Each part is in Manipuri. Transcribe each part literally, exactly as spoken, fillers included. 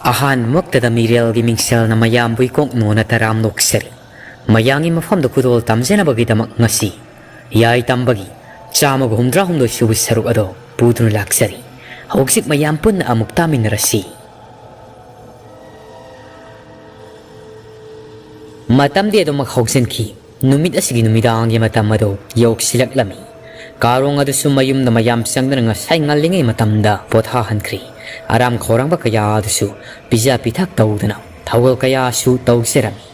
ꯑꯍꯥꯟꯕꯃꯛꯇꯗ ꯃꯤꯔꯦꯜꯒꯤ ꯃꯤꯡꯁꯦꯜꯅ ꯃꯌꯥꯝꯕꯨ ꯏꯀꯣꯛ ꯅꯣꯟꯅ ꯇꯔꯥꯝꯅ ꯑꯣꯛꯆꯔꯤ꯫ ꯃꯌꯥꯝꯒꯤ ꯃꯐꯝꯗ ꯈꯨꯗꯣꯜ ꯇꯝꯖꯅꯕꯒꯤꯗꯃꯛ ꯉꯁꯤ ꯌꯥꯏ ꯇꯝꯕꯒꯤ ꯆꯥꯝꯃꯒ ꯍꯨꯝꯗ꯭ꯔꯥ ꯍꯨꯝꯗꯣꯏ ꯁꯨꯕ ꯁꯔꯨꯛ ꯑꯗꯣ ꯄꯨꯗꯨꯅ ꯂꯥꯛꯆꯔꯤ꯫ ꯍꯧꯖꯤꯛ ꯃꯌꯥꯝ ꯄꯨꯟꯅ ꯑꯃꯨꯛ ꯇꯥꯃꯤꯟꯅꯔꯁꯤ꯫ ꯃꯇꯝꯗꯤ ꯑꯗꯨꯃꯛ ꯍꯧꯖꯤꯟꯈꯤ꯫ ꯅꯨꯃꯤꯠ ꯑꯁꯤꯒꯤ ꯅꯨꯃꯤꯗꯥꯡꯒꯤ ꯃꯇꯝ ꯑꯗꯨ ꯌꯧꯁꯤꯜꯂꯛꯂꯝꯃꯤ꯫ ꯀꯥꯔꯣꯡ ꯑꯗꯨꯁꯨ ꯃꯌꯨꯝꯗ ꯃꯌꯥꯝ ꯆꯪꯗꯅ ꯉꯁꯥꯏ ꯉꯜꯂꯤꯉꯩ ꯃꯇꯝꯗ ꯄꯣꯊꯥꯍꯟꯈ꯭ꯔꯦ꯫ ꯑꯔꯥꯝ ꯈꯧꯔꯥꯡꯕ ꯀꯌꯥ ꯑꯗꯨꯁꯨ ꯄꯤꯖ ꯄꯤꯊꯛ ꯇꯧꯗꯅ ꯊꯧꯒꯜ ꯀꯌꯥꯁꯨ ꯇꯧꯖꯔꯝꯃꯤ꯫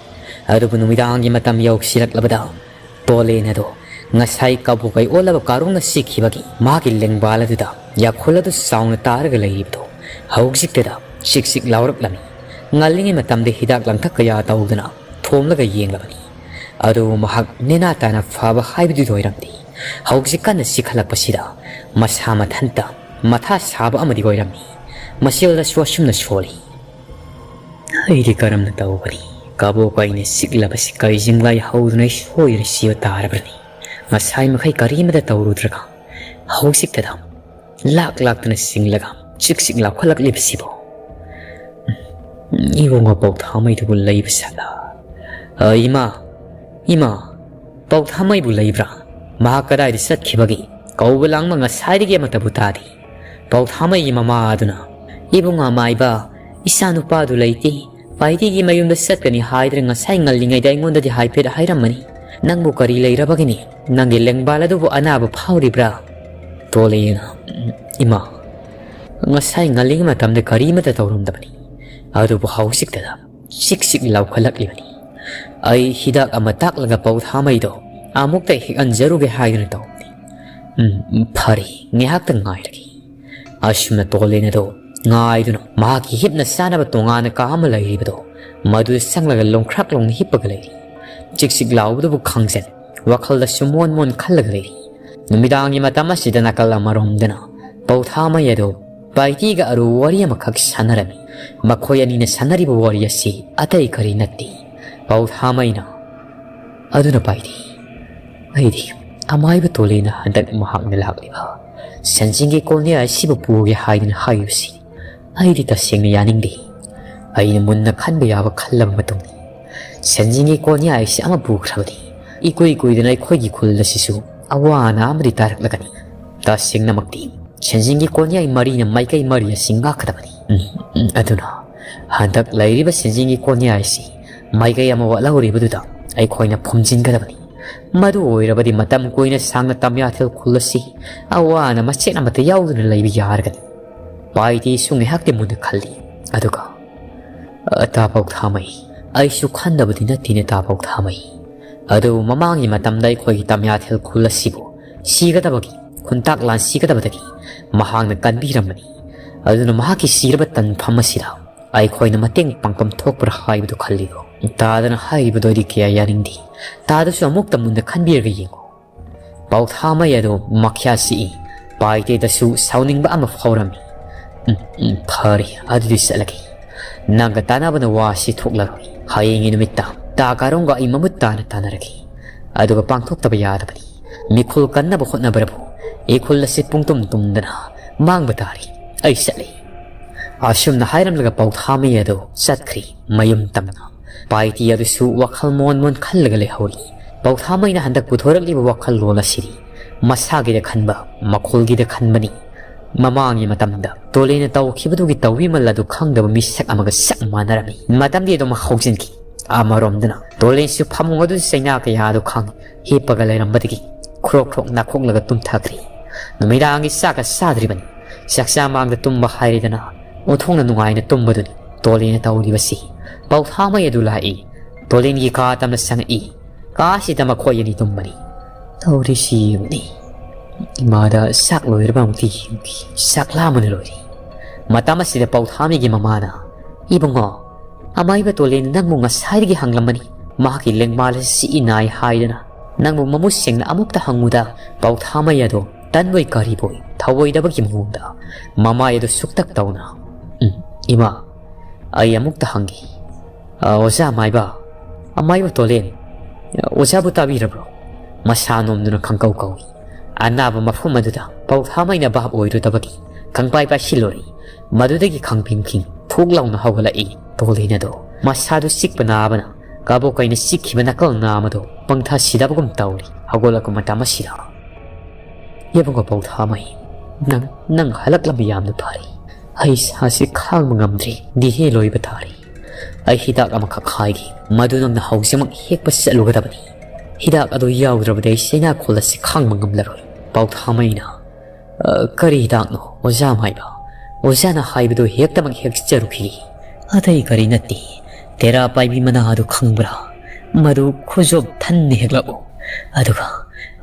ꯑꯗꯨꯕꯨ ꯅꯨꯃꯤꯗꯥꯡꯒꯤ ꯃꯇꯝ ꯌꯧꯁꯤꯜꯂꯛꯂꯕꯗ ꯇꯣꯂꯦꯟ ꯑꯗꯣ ꯉꯁꯥꯏ ꯀꯕꯣꯀꯩ ꯑꯣꯜꯂꯕ ꯀꯥꯔꯣꯡꯅ ꯁꯤꯈꯤꯕꯒꯤ ꯃꯍꯥꯛꯀꯤ ꯂꯦꯡꯕꯥꯜ ꯑꯗꯨꯗ ꯌꯥꯈꯣꯜ ꯑꯗꯨ ꯆꯥꯎꯅ ꯇꯥꯔꯒ ꯂꯩꯔꯤꯕꯗꯣ ꯍꯧꯖꯤꯛꯇꯗ ꯆꯤꯛ ꯆꯤꯛ ꯂꯥꯎꯔꯛꯂꯝꯃꯤ꯫ ꯉꯜꯂꯤꯉꯩ ꯃꯇꯝꯗ ꯍꯤꯗꯥꯛ ꯂꯥꯡꯊꯛ ꯀꯌꯥ ꯇꯧꯗꯨꯅ ꯊꯣꯝꯂꯒ ꯌꯦꯡꯂꯕꯅꯤ꯫ ꯑꯗꯨꯕꯨ ꯃꯍꯥꯛ ꯅꯦꯅꯥ ꯇꯥꯅ ꯐꯕ ꯍꯥꯏꯕꯗꯨꯗꯤ ꯑꯣꯏꯔꯝꯗꯦ꯫ ꯍꯧꯖꯤꯛ ꯀꯟꯅ ꯆꯤꯛꯈꯠꯂꯛꯄꯁꯤꯗ ꯃꯁꯥ ꯃꯊꯟꯇ ꯃꯊꯥ ꯁꯥꯕ ꯑꯃꯗꯤ ꯑꯣꯏꯔꯝꯃꯤ꯫ ꯃꯁꯦꯜꯗꯁꯨ ꯑꯁꯨꯝꯅ ꯁꯣꯜꯂꯤ꯫ ꯑꯩꯗꯤ ꯀꯔꯝꯅ ꯇꯧꯒꯅꯤ? ꯀꯕꯣꯛ ꯑꯩꯅ ꯆꯤꯛꯂꯕꯁꯤ ꯀꯩ ꯖꯤꯡꯂꯥꯏ ꯍꯧꯗꯨꯅ ꯑꯩ ꯁꯣꯏꯗꯅ ꯁꯤꯕ ꯇꯥꯔꯕꯅꯤ꯫ ꯉꯁꯥꯏ ꯃꯈꯩ ꯀꯔꯤꯃꯇ ꯇꯧꯔꯨꯗ꯭ꯔꯒ ꯍꯧꯖꯤꯛꯇꯗ ꯂꯥꯛ ꯂꯥꯛꯇꯨꯅ ꯆꯤꯡꯂꯒ ꯆꯤꯛ ꯆꯤꯛ ꯂꯥꯎꯈꯠꯂꯛꯂꯤꯕꯁꯤꯕꯨ? ꯏꯕꯨꯡꯉꯣ ꯄꯧꯊꯥꯃꯩꯗꯨꯕꯨ ꯂꯩꯕ ꯁꯥꯠꯂ? ꯑ, ꯏꯃꯥ, ꯏꯃꯥ, ꯄꯧꯊꯥꯃꯩꯕꯨ ꯂꯩꯕ꯭ꯔꯥ? ꯃꯍꯥꯛ ꯀꯗꯥꯏꯗ ꯆꯠꯈꯤꯕꯒꯦ? ꯀꯧꯕ ꯂꯥꯡꯕ ꯉꯁꯥꯏꯗꯒꯤ ꯑꯃꯠꯇꯕꯨ ꯇꯥꯗꯦ꯫ ꯄꯧꯊꯥꯃꯩꯒꯤ ꯃꯃꯥ ꯑꯗꯨꯅ, "ꯏꯕꯨꯡꯉꯣ ꯃꯥꯏꯕ, ꯏꯆꯥ ꯅꯨꯄꯥꯗꯨ ꯂꯩꯇꯦ꯫ ꯄꯥꯏꯇꯤꯒꯤ ꯃꯌꯨꯝꯗ ꯆꯠꯀꯅꯤ ꯍꯥꯏꯗꯅ ꯉꯁꯥꯏ ꯉꯜꯂꯤꯉꯩꯗ ꯑꯩꯉꯣꯟꯗꯗꯤ ꯍꯥꯏꯐꯦꯠ ꯍꯥꯏꯔꯝꯃꯅꯤ꯫ ꯅꯪꯕꯨ ꯀꯔꯤ ꯂꯩꯔꯕꯒꯤꯅꯤ? ꯅꯪꯒꯤ ꯂꯦꯡꯕꯥꯜ ꯑꯗꯨꯕꯨ ꯑꯅꯥꯕ ꯐꯥꯎꯔꯤꯕ꯭ꯔꯥ?" ꯇꯣꯂꯦꯅ, "ꯏꯃꯥ, ꯉꯁꯥꯏ ꯉꯜꯂꯤꯉꯩ ꯃꯇꯝꯗ ꯀꯔꯤꯃꯠꯇ ꯇꯧꯔꯝꯗꯕꯅꯤ꯫ ꯑꯗꯨꯕꯨ ꯍꯧꯖꯤꯛꯇꯗ ꯆꯤꯛ ꯆꯤꯛ ꯂꯥꯎꯈꯠꯂꯛꯂꯤꯕꯅꯤ꯫ ꯑꯩ ꯍꯤꯗꯥꯛ ꯑꯃ ꯇꯥꯛꯂꯒ ꯄꯧꯊꯥꯃꯩꯗꯣ ꯑꯃꯨꯛꯇ ꯍꯦꯛꯍꯟꯖꯔꯨꯒꯦ ꯍꯥꯏꯗꯨꯅ ꯇꯧꯕꯅꯤ꯫ ꯎꯝ, ꯐꯔꯦ, ꯉꯥꯏꯍꯥꯛꯇꯪ ꯉꯥꯏꯔꯒꯦ꯫" ꯑꯁꯨꯝꯅ ꯇꯣꯂꯦꯟ ꯑꯗꯣ ꯉꯥꯏꯗꯨꯅ ꯃꯍꯥꯛꯀꯤ ꯍꯤꯞꯅ ꯆꯥꯅꯕ ꯇꯣꯉꯥꯟꯅ ꯀꯥ ꯑꯃ ꯂꯩꯔꯤꯕꯗꯣ ꯃꯗꯨꯗ ꯆꯪꯂꯒ ꯂꯣꯡꯈ꯭ꯔꯥꯛ ꯂꯣꯡꯅ ꯍꯤꯞꯄꯒ ꯂꯩꯔꯤ꯫ ꯆꯤꯛ ꯆꯤꯛ ꯂꯥꯎꯕꯗꯨꯕꯨ ꯈꯪꯖꯟ ꯋꯥꯈꯜꯗꯁꯨ ꯃꯣꯟ ꯃꯣꯟ ꯈꯜꯂꯒ ꯂꯩꯔꯤ꯫ ꯅꯨꯃꯤꯗꯥꯡꯒꯤ ꯃꯇꯝ ꯑꯁꯤꯗ ꯅꯥꯀꯜ ꯑꯃꯔꯣꯝꯗꯅ ꯄꯧꯊꯥꯃꯩ ꯑꯗꯣ ꯄꯥꯏꯇꯤꯒ ꯑꯔꯨ ꯋꯥꯔꯤ ꯑꯃꯈꯛ ꯁꯥꯟꯅꯔꯝꯃꯤ꯫ ꯃꯈꯣꯏ ꯑꯅꯤꯅ ꯁꯥꯟꯅꯔꯤꯕ ꯋꯥꯔꯤ ꯑꯁꯤ ꯑꯇꯩ ꯀꯔꯤ ꯅꯠꯇꯦ, ꯄꯧꯊꯥꯃꯩꯅ ꯑꯗꯨꯅ ꯄꯥꯏꯔꯤ꯫ ꯑꯩꯗꯤ ꯑꯃꯥꯏꯕ ꯇꯣꯂꯦꯅ ꯍꯟꯗꯛ ꯃꯍꯥꯛꯅ ꯂꯥꯛꯂꯤꯕ ꯁꯟꯖꯤꯟꯒꯤ ꯀꯣꯂꯣꯅꯤ ꯑꯁꯤꯕꯨ ꯄꯨꯒꯦ ꯍꯥꯏꯗꯨꯅ ꯍꯥꯏꯔꯤꯕꯁꯤ ꯑꯩꯗꯤ ꯇꯁꯦꯡꯅ ꯌꯥꯅꯤꯡꯗꯦ꯫ ꯑꯩꯅ ꯃꯨꯟꯅ ꯈꯟꯕ ꯌꯥꯕ ꯈꯜꯂꯕ ꯃꯇꯨꯡꯗ, ꯁꯦꯟꯖꯦꯡꯒꯤ ꯀꯣꯟꯌꯥꯏ ꯑꯁꯤ ꯑꯃ ꯄꯨꯈ꯭ꯔꯕꯗꯤ, ꯏꯀꯨꯏ ꯀꯨꯏꯗꯅ ꯑꯩꯈꯣꯏꯒꯤ ꯈꯨꯜ ꯑꯁꯤꯁꯨ ꯑꯋꯥ ꯑꯅꯥ ꯑꯃꯗꯤ ꯇꯥꯔꯛꯂꯒꯅꯤ꯫ ꯇꯁꯦꯡꯅꯃꯛꯇꯤ, ꯁꯦꯟꯖꯦꯡꯒꯤ ꯀꯣꯟꯌꯥꯏ ꯃꯔꯤꯅ ꯃꯥꯏꯀꯩ ꯃꯔꯤ ꯑꯁꯤ ꯉꯥꯛꯀꯗꯕꯅꯤ꯫ ꯎꯝ, ꯎꯝ, ꯑꯗꯨꯅ ꯍꯟꯗꯛ ꯂꯩꯔꯤꯕ ꯁꯦꯟꯖꯦꯡꯒꯤ ꯀꯣꯟꯌꯥꯏ ꯑꯁꯤ ꯃꯥꯏꯀꯩ ꯑꯃ ꯋꯥꯠꯍꯧꯔꯤꯕꯗꯨꯗ ꯑꯩꯈꯣꯏꯅ ꯐꯨꯝꯖꯤꯟꯒꯗꯕꯅꯤ꯫ ꯃꯗꯨ ꯑꯣꯏꯔꯕꯗꯤ ꯃꯇꯝ ꯀꯨꯏꯅ ꯁꯥꯡꯅ ꯇꯝꯌꯥꯊꯦꯜ ꯈꯨꯜ ꯑꯁꯤ ꯑꯋꯥ ꯑꯅꯥ ꯃꯆꯦꯠ ꯑꯃꯠꯇ ꯌꯥꯎꯗꯅ ꯂꯩꯕ ꯌꯥꯔꯒꯅꯤ꯫ ꯄꯥꯏꯇꯤꯁꯨ ꯉꯥꯏꯍꯥꯛꯇꯤ ꯃꯨꯟꯅ ꯈꯜꯂꯤ, ꯑꯗꯨꯒ, "ꯑ, ꯇꯥ ꯄꯥꯎꯊꯥꯃꯩ, ꯑꯩꯁꯨ ꯈꯟꯗꯕꯗꯤ ꯅꯠꯇꯦꯅꯦ, ꯇꯥ ꯄꯥꯎꯊꯥꯃꯩ꯫ ꯑꯗꯨꯕꯨ ꯃꯃꯥꯡꯒꯤ ꯃꯇꯝꯗ ꯑꯩꯈꯣꯏꯒꯤ ꯇꯝꯌꯥꯊꯦꯜ ꯈꯨꯜ ꯑꯁꯤꯕꯨ ꯁꯤꯒꯗꯕꯒꯤ, ꯈꯨꯟꯇꯥꯛ ꯂꯥꯟ ꯁꯤꯒꯗꯕꯗꯒꯤ ꯃꯍꯥꯛꯅ ꯀꯟꯕꯤꯔꯝꯕꯅꯤ꯫ ꯑꯗꯨꯅ ꯃꯍꯥꯛꯀꯤ ꯁꯤꯔꯕ ꯇꯟꯐꯝ ꯑꯁꯤꯗ ꯑꯩꯈꯣꯏꯅ ꯃꯇꯦꯡ ꯄꯥꯡꯐꯝ ꯊꯣꯛꯄ꯭ꯔꯥ ꯍꯥꯏꯕꯗꯨ ꯈꯜꯂꯤꯕꯣ?" ꯇꯥꯗꯅ ꯍꯥꯏꯔꯤꯕꯗꯨ ꯑꯩꯗꯤ ꯀꯌꯥ ꯌꯥꯅꯤꯡꯗꯦ꯫ ꯇꯥꯗꯁꯨ ꯑꯃꯨꯛꯇ ꯃꯨꯟꯅ ꯈꯟꯕꯤꯔꯒ ꯌꯦꯡꯉꯨ꯫ ꯄꯥꯎꯊꯥꯃꯩ ꯑꯗꯨ ꯃꯈ꯭ꯌꯥ ꯁꯤꯛꯏ꯫ ꯄꯥꯏꯇꯦꯗꯁꯨ ꯁꯥꯎꯅꯤꯡꯕ ꯑꯃ ꯐꯥꯎꯔꯝꯃꯤ꯫ "ꯎꯝ, ꯎꯝ, ꯐꯔꯦ, ꯑꯗꯨꯗꯤ ꯆꯠꯂꯒꯦ꯫ ꯅꯪꯒ ꯇꯥꯟꯅꯕꯅ ꯋꯥꯁꯤ ꯊꯣꯛꯂꯔꯣꯏ꯫ ꯍꯌꯦꯡꯒꯤ ꯅꯨꯃꯤꯠꯇ ꯇꯥ ꯀꯥꯔꯣꯡꯒ ꯑꯩ ꯃꯃꯨꯠ ꯇꯥꯅ ꯇꯥꯟꯅꯔꯒꯦ꯫ ꯑꯗꯨꯒ ꯄꯥꯡꯊꯣꯛꯇꯕ ꯌꯥꯗꯕꯅꯤ꯫ ꯃꯤꯈꯨꯜ ꯀꯟꯅꯕ ꯍꯣꯠꯅꯕꯗꯕꯨ ꯏꯈꯨꯜ ꯑꯁꯤ ꯄꯨꯡꯇꯨꯝ ꯇꯨꯝꯗꯅ ꯃꯥꯡꯕ ꯇꯥꯔꯦ꯫ ꯑꯩ ꯆꯠꯂꯦ"꯫ ꯑꯁꯨꯝꯅ ꯍꯥꯏꯔꯝꯂꯒ ꯄꯥꯎꯊꯥꯃꯩ ꯑꯗꯨ ꯆꯠꯈ꯭ꯔꯤ ꯃꯌꯨꯝ ꯇꯝꯅ꯫ ꯄꯥꯏꯇꯤ ꯑꯗꯨꯁꯨ ꯋꯥꯈꯜ ꯃꯣꯟ ꯃꯣꯟ ꯈꯜꯂꯒ ꯂꯩꯍꯧꯔꯤ꯫ ꯄꯥꯎꯊꯥꯃꯩꯅ ꯍꯟꯗꯛ ꯄꯨꯊꯣꯔꯛꯂꯤꯕ ꯋꯥꯈꯜꯂꯣꯟ ꯑꯁꯤꯗꯤ ꯃꯁꯥꯒꯤꯗ ꯈꯟꯕ, ꯃꯈꯨꯜꯒꯤꯗ ꯈꯟꯕꯅꯤ꯫ ꯃꯃꯥꯡꯒꯤ ꯃꯇꯝꯗ ꯇꯣꯂꯦꯅ ꯇꯧꯈꯤꯕꯗꯨꯒꯤ ꯇꯧꯕꯤꯃꯜ ꯑꯗꯨ ꯈꯪꯗꯕ ꯃꯤꯁꯛ ꯑꯃꯒ ꯆꯞ ꯃꯥꯟꯅꯔꯝꯃꯤ꯫ ꯃꯇꯝꯗꯤ ꯑꯗꯨꯝ ꯍꯧꯖꯤꯟꯈꯤ꯫ ꯑꯃꯔꯣꯝꯗꯅ ꯇꯣꯂꯦꯟꯁꯨ ꯐꯃꯨꯡ ꯑꯗꯨ ꯆꯩꯅꯥ ꯀꯌꯥꯗꯨ ꯈꯥꯡ ꯍꯤꯞꯄꯒ ꯂꯩꯔꯝꯕꯗꯒꯤ ꯈ꯭ꯔꯣꯛ ꯈ꯭ꯔꯣꯛ ꯅꯥꯈꯣꯛꯂꯒ ꯇꯨꯝꯊꯈ꯭ꯔꯦ꯫ ꯅꯨꯃꯤꯗꯥꯡꯒꯤ ꯆꯥꯛꯀ ꯆꯥꯗ꯭ꯔꯤꯕꯅꯤ꯫ ꯆꯥꯛꯆꯥ ꯃꯥꯡꯗ ꯇꯨꯝꯕ ꯍꯥꯏꯔꯦꯗꯅ ꯑꯣꯟꯊꯣꯛꯅ ꯅꯨꯡꯉꯥꯏꯅ ꯇꯨꯝꯕꯗꯨꯅꯤ ꯇꯣꯂꯦꯟꯅ ꯇꯧꯔꯤꯕꯁꯤ꯫ ꯄꯥꯎꯊꯥꯃꯩ ꯑꯗꯨ ꯂꯥꯛꯏ꯫ ꯇꯣꯂꯦꯟꯒꯤ ꯀꯥ ꯇꯝꯅ ꯆꯪꯉꯛꯏ꯫ ꯀꯥ ꯑꯁꯤꯗ ꯃꯈꯣꯏ ꯑꯅꯤ ꯇꯨꯝꯕꯅꯤ꯫ ꯇꯧꯔꯤꯁꯤ ꯌꯦꯡꯉꯨꯅꯦ꯫ ꯏꯃꯥꯗ ꯆꯥꯛ ꯂꯣꯏꯔꯕ ꯑꯃꯨꯛꯇ ꯌꯦꯡꯈꯤ꯫ ꯆꯥꯛ ꯂꯥꯝꯕꯅ ꯂꯣꯏꯔꯦ꯫ ꯃꯇꯝ ꯑꯁꯤꯗ ꯄꯥꯎꯊꯥꯃꯩꯒꯤ ꯃꯃꯥꯅ, "ꯏꯕꯨꯡꯉꯣ, ꯑꯃꯥꯏꯕ ꯇꯣꯂꯦꯟ ꯅꯪꯕꯨ ꯉꯁꯥꯏꯗꯒꯤ ꯍꯪꯂꯝꯕꯅꯤ꯫ ꯃꯍꯥꯛꯀꯤ ꯂꯦꯡꯃꯥꯜ ꯑꯁꯤ ꯁꯤꯛꯏ ꯅꯥꯏ ꯍꯥꯏꯗꯅ꯫ ꯅꯪꯕꯨ ꯃꯃꯨꯠ ꯁꯦꯡꯅ ꯑꯃꯨꯛꯇ ꯍꯪꯉꯨꯗ, ꯄꯥꯎꯊꯥꯃꯩ ꯑꯗꯣ ꯇꯟꯕꯣꯏ ꯀꯔꯤꯕꯣꯏ ꯊꯧꯑꯣꯏꯗꯕꯒꯤ ꯃꯑꯣꯡꯗ ꯃꯃꯥꯏ ꯑꯗꯨ ꯁꯨꯛꯇꯛ ꯇꯧꯅ꯫ ꯎꯝ, ꯏꯃꯥ, ꯑꯩ ꯑꯃꯨꯛꯇ ꯍꯪꯒꯦ꯫ ꯑ, ꯑꯣꯖꯥ ꯑꯃꯥꯏꯕ, ꯑꯃꯥꯏꯕ ꯇꯣꯂꯦꯟ, ꯑꯣꯖꯥꯕꯨ ꯇꯥꯕꯤꯔꯕ꯭ꯔꯣ?" ꯃꯁꯥ ꯅꯣꯝꯗꯨꯅ ꯈꯪꯀꯧ ꯀꯧꯏ꯫ ꯑꯅꯥꯕ ꯃꯐꯝ ꯑꯗꯨꯗ ꯄꯥꯎꯊꯥꯃꯩꯅ ꯚꯥꯞ ꯑꯣꯏꯔꯨꯗꯕꯒꯤ ꯈꯪꯄꯥꯏ ꯄꯥꯏꯁꯤꯜꯂꯨꯔꯦ꯫ ꯃꯗꯨꯗꯒꯤ ꯈꯪꯄꯤꯡ ꯈꯤꯡ ꯊꯨꯛ ꯂꯥꯎꯅ ꯍꯧꯒꯠꯂꯛꯏ꯫ ꯇꯣꯂꯦꯟ ꯑꯗꯣ ꯃꯁꯥꯗꯨ ꯆꯤꯛꯄ ꯅꯥꯕꯅ ꯀꯕꯣꯛ ꯀꯩꯅ ꯆꯤꯛꯈꯤꯕ ꯅꯥꯀꯜ ꯅꯥꯝ ꯑꯗꯣ ꯄꯪꯊꯥ ꯁꯤꯊꯕꯒꯨꯝ ꯇꯧꯔꯤ꯫ ꯍꯧꯒꯠꯂꯛꯄ ꯃꯇꯝ ꯑꯁꯤꯗ, "ꯏꯕꯨꯡꯉꯣ ꯄꯧꯊꯥꯃꯩ, ꯅꯪ, ꯅꯪ ꯍꯜꯂꯛꯂꯝꯕ ꯌꯥꯝꯅ ꯐꯔꯦ꯫ ꯑꯩ ꯏꯁꯥꯁꯤ ꯈꯥꯡꯕ ꯉꯝꯗ꯭ꯔꯦ, ꯗꯤꯍꯦ ꯂꯣꯏꯕ ꯇꯥꯔꯦ꯫ ꯑꯩ ꯍꯤꯗꯥꯛ ꯑꯃꯈꯛ ꯍꯥꯏꯒꯦ, ꯃꯗꯨ ꯅꯪꯅ ꯍꯧꯖꯤꯛꯃꯛ ꯍꯦꯛꯄ ꯆꯠꯂꯨꯒꯗꯕꯅꯤ꯫ ꯍꯤꯗꯥꯛ ꯑꯗꯨ ꯌꯥꯎꯗ꯭ꯔꯕꯗꯤ ꯑꯩ ꯆꯩꯅꯥꯈꯣꯜ ꯑꯁꯤ ꯈꯥꯡꯕ ꯉꯝꯂꯔꯣꯏ꯫" ꯄꯧꯊꯥꯃꯩꯅ, "ꯑ, ꯀꯔꯤ ꯍꯤꯗꯥꯛꯅꯣ ꯑꯣꯖꯥ ꯃꯥꯏꯕ? ꯑꯣꯖꯥꯅ ꯍꯥꯏꯕꯗꯨ ꯍꯦꯛꯇꯃꯛ ꯍꯦꯛꯆꯔꯨꯈꯤꯒꯦ꯫ ꯑꯇꯩ ꯀꯔꯤ ꯅꯠꯇꯦ, ꯇꯦꯔꯥ ꯄꯥꯏꯕꯤ ꯃꯅꯥ ꯑꯗꯨ ꯈꯪꯕ꯭ꯔꯥ? ꯃꯗꯨ ꯈꯨꯖꯣꯞ ꯊꯟꯅ ꯍꯦꯛꯂꯛꯎ, ꯑꯗꯨꯒ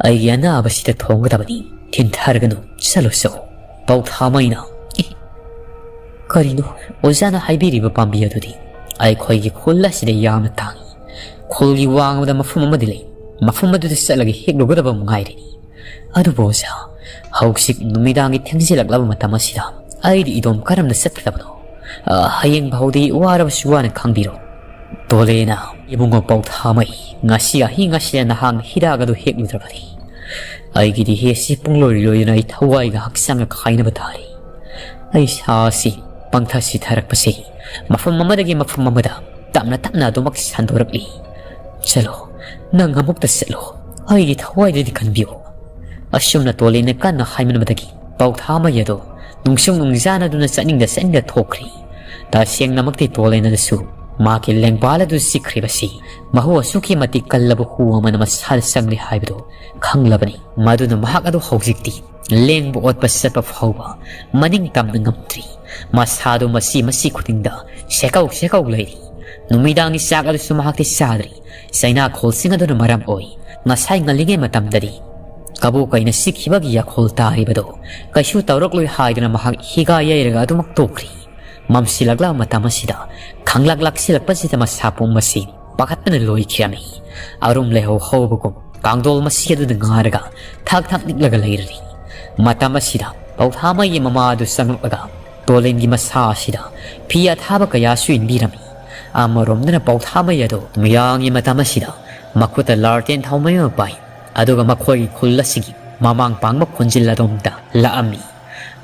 ꯑꯩꯒꯤ ꯑꯅꯥꯕꯁꯤꯗ ꯊꯣꯡꯒꯗꯕꯅꯤ꯫ ꯊꯤꯟꯊꯔꯒꯅꯨ, ꯆꯠꯂꯨ ꯆꯠꯂꯨ꯫" ꯄꯧꯊꯥꯃꯩꯅ, "ꯑꯦ, ꯀꯔꯤꯅꯣ ꯑꯣꯖꯥꯅ ꯍꯥꯏꯕꯤꯔꯤꯕ ꯄꯥꯝꯕꯤ ꯑꯗꯨꯗꯤ? ꯑꯩꯈꯣꯏꯒꯤ ꯈꯨꯜ ꯑꯁꯤꯗ ꯌꯥꯝꯅ ꯇꯥꯡꯏ꯫ ꯈꯨꯜꯒꯤ ꯋꯥꯡꯃꯗ ꯃꯐꯝ ꯑꯃꯗꯤ ꯂꯩ, ꯃꯐꯝ ꯑꯗꯨꯗ ꯆꯠꯂꯒ ꯍꯦꯛꯂꯨꯒꯗꯕ ꯑꯃ ꯉꯥꯏꯔꯤꯅꯤ꯫ ꯑꯗꯨꯕꯨ ꯑꯣꯖꯥ, ꯍꯧꯖꯤꯛ ꯅꯨꯃꯤꯗꯥꯡꯒꯤ ꯊꯦꯡꯖꯤꯜꯂꯛꯂꯕ ꯃꯇꯝ ꯑꯁꯤꯗ ꯑꯩꯗꯤ ꯏꯗꯣꯝ ꯀꯔꯝꯅ ꯆꯠꯀꯗꯕꯅꯣ? ꯑ, ꯍꯌꯦꯡ ꯐꯥꯎꯗꯤ ꯋꯥꯔꯕꯁꯨ ꯋꯥꯅ ꯈꯥꯡꯕꯤꯔꯣ꯫" ꯇꯣꯂꯦꯅ, "ꯏꯕꯨꯡꯉꯣ ꯄꯧꯊꯥꯃꯩ, ꯉꯁꯤ ꯑꯍꯤꯡ ꯑꯁꯤꯗ ꯅꯍꯥꯛꯅ ꯍꯤꯗꯥꯛ ꯑꯗꯨ ꯍꯦꯛꯂꯨꯗ꯭ꯔꯕꯗꯤ ꯑꯩꯒꯤꯗꯤ ꯍꯦꯁꯤ ꯄꯨꯡꯂꯣꯏ ꯂꯣꯏꯗꯨꯅ ꯑꯩ ꯊꯋꯥꯏꯒ ꯍꯛꯆꯥꯡꯒ ꯈꯥꯏꯅꯕ ꯇꯥꯔꯦ꯫ ꯑꯩ ꯁꯥꯁꯤ ꯄꯪꯊ ꯁꯤꯊꯔꯛꯄꯁꯤ ꯃꯐꯝ ꯑꯃꯗꯒꯤ ꯃꯐꯝ ꯑꯃꯗ ꯇꯞꯅ ꯇꯞꯅ ꯑꯗꯨꯃꯛ ꯁꯟꯗꯣꯔꯛꯂꯤ꯫ ꯆꯠꯂꯣ, ꯅꯪ ꯑꯃꯨꯛꯇ ꯆꯠꯂꯣ, ꯑꯩꯒꯤ ꯊꯋꯥꯏꯗꯨꯗꯤ ꯀꯟꯕꯤꯌꯨ꯫" ꯑꯁꯨꯝꯅ ꯇꯣꯂꯦꯟꯅ ꯀꯟꯅ ꯍꯥꯏꯃꯟꯕꯗꯒꯤ ꯄꯧꯊꯥꯃꯩ ꯑꯗꯣ ꯅꯨꯡꯁꯨꯡ ꯅꯨꯡꯖꯥꯅꯗꯨꯅ ꯆꯠꯅꯤꯡꯗ ꯆꯠꯅꯤꯡꯗ ꯊꯣꯛꯈ꯭ꯔꯤ꯫ ꯇꯁꯦꯡꯅꯃꯛꯇꯤ ꯇꯣꯂꯦꯟꯅꯗꯁꯨ ꯃꯍꯥꯛꯀꯤ ꯂꯦꯡꯕꯥꯜ ꯑꯗꯨ ꯆꯤꯛꯈ꯭ꯔꯤꯕꯁꯤ ꯃꯍꯨ ꯑꯁꯨꯛꯀꯤ ꯃꯇꯤꯛ ꯀꯜꯂꯕ ꯍꯨ ꯑꯃꯅ ꯃꯁꯥꯗ ꯆꯪꯂꯦ ꯍꯥꯏꯕꯗꯨ ꯈꯪꯂꯕꯅꯤ꯫ ꯃꯗꯨꯅ ꯃꯍꯥꯛ ꯑꯗꯨ ꯍꯧꯖꯤꯛꯇꯤ ꯂꯦꯡꯕ ꯑꯣꯠꯄ ꯆꯠꯄ ꯐꯥꯎꯕ ꯃꯅꯤꯡ ꯇꯝꯅ ꯉꯝꯗ꯭ꯔꯤ꯫ ꯃꯁꯥꯗꯨ ꯃꯁꯤ ꯃꯁꯤ ꯈꯨꯗꯤꯡꯗ ꯁꯦꯀꯧ ꯁꯦꯀꯧ ꯂꯩꯔꯤ꯫ ꯅꯨꯃꯤꯗꯥꯡꯒꯤ ꯆꯥꯛ ꯑꯗꯨꯁꯨ ꯃꯍꯥꯛꯇꯤ ꯆꯥꯗ꯭ꯔꯤ꯫ ꯆꯩꯅꯥꯈꯣꯜꯁꯤꯡ ꯑꯗꯨꯅ ꯃꯔꯝ ꯑꯣꯏ꯫ ꯉꯁꯥꯏ ꯉꯜꯂꯤꯉꯩ ꯃꯇꯝꯗꯗꯤ ꯀꯕꯣꯛ ꯀꯩꯅ ꯆꯤꯛꯈꯤꯕꯒꯤ ꯌꯥꯈꯣꯜ ꯇꯥꯔꯤꯕꯗꯨ ꯀꯩꯁꯨ ꯇꯧꯔꯛꯂꯣꯏ ꯍꯥꯏꯗꯨꯅ ꯃꯍꯥꯛ ꯍꯤꯒꯥ ꯌꯩꯔꯒ ꯑꯗꯨꯃꯛ ꯇꯣꯛꯈ꯭ꯔꯤ꯫ ꯃꯝꯁꯤꯜꯂꯛꯂꯕ ꯃꯇꯝ ꯑꯁꯤꯗ ꯈꯪꯂꯛ ꯂꯥꯛꯁꯤꯜꯂꯛꯄꯁꯤꯗ ꯃꯁꯥ ꯄꯨꯝꯕꯁꯤ ꯄꯥꯈꯠꯄꯅ ꯂꯣꯏꯈꯤꯔꯝꯃꯤ꯫ ꯑꯔꯨꯝ ꯂꯩꯍꯧ ꯍꯧꯕꯒꯨꯝ ꯀꯥꯡꯗꯣꯜ ꯃꯁꯤ ꯑꯗꯨꯗ ꯉꯥꯔꯒ ꯊꯛ ꯊꯛ ꯅꯤꯛꯂꯒ ꯂꯩꯔꯔꯤ꯫ ꯃꯇꯝ ꯑꯁꯤꯗ ꯄꯧꯊꯥꯃꯩꯒꯤ ꯃꯃꯥ ꯑꯗꯨ ꯆꯪꯂꯛꯂꯒ ꯇꯣꯂꯦꯟꯒꯤ ꯃꯁꯥ ꯑꯁꯤꯗ ꯐꯤ ꯑꯊꯥꯕ ꯀꯌꯥꯁꯨ ꯏꯟꯕꯤꯔꯝꯃꯤ꯫ ꯑꯃꯔꯣꯝꯗꯅ ꯄꯧꯊꯥꯃꯩ ꯑꯗꯨ ꯃꯤꯌꯥꯡꯒꯤ ꯃꯇꯝ ꯑꯁꯤꯗ ꯃꯈꯨꯠꯇ ꯂꯥꯔꯇꯦꯟ ꯊꯥꯎꯃꯩ ꯑꯃ ꯄꯥꯏ꯫ ꯑꯗꯨꯒ ꯃꯈꯣꯏꯒꯤ ꯈꯨꯜ ꯑꯁꯤꯒꯤ ꯃꯃꯥꯡ ꯄꯥꯡꯕ ꯈꯣꯟꯖꯤꯜ ꯑꯗꯣꯝꯗ ꯂꯥꯛꯑꯝꯃꯤ꯫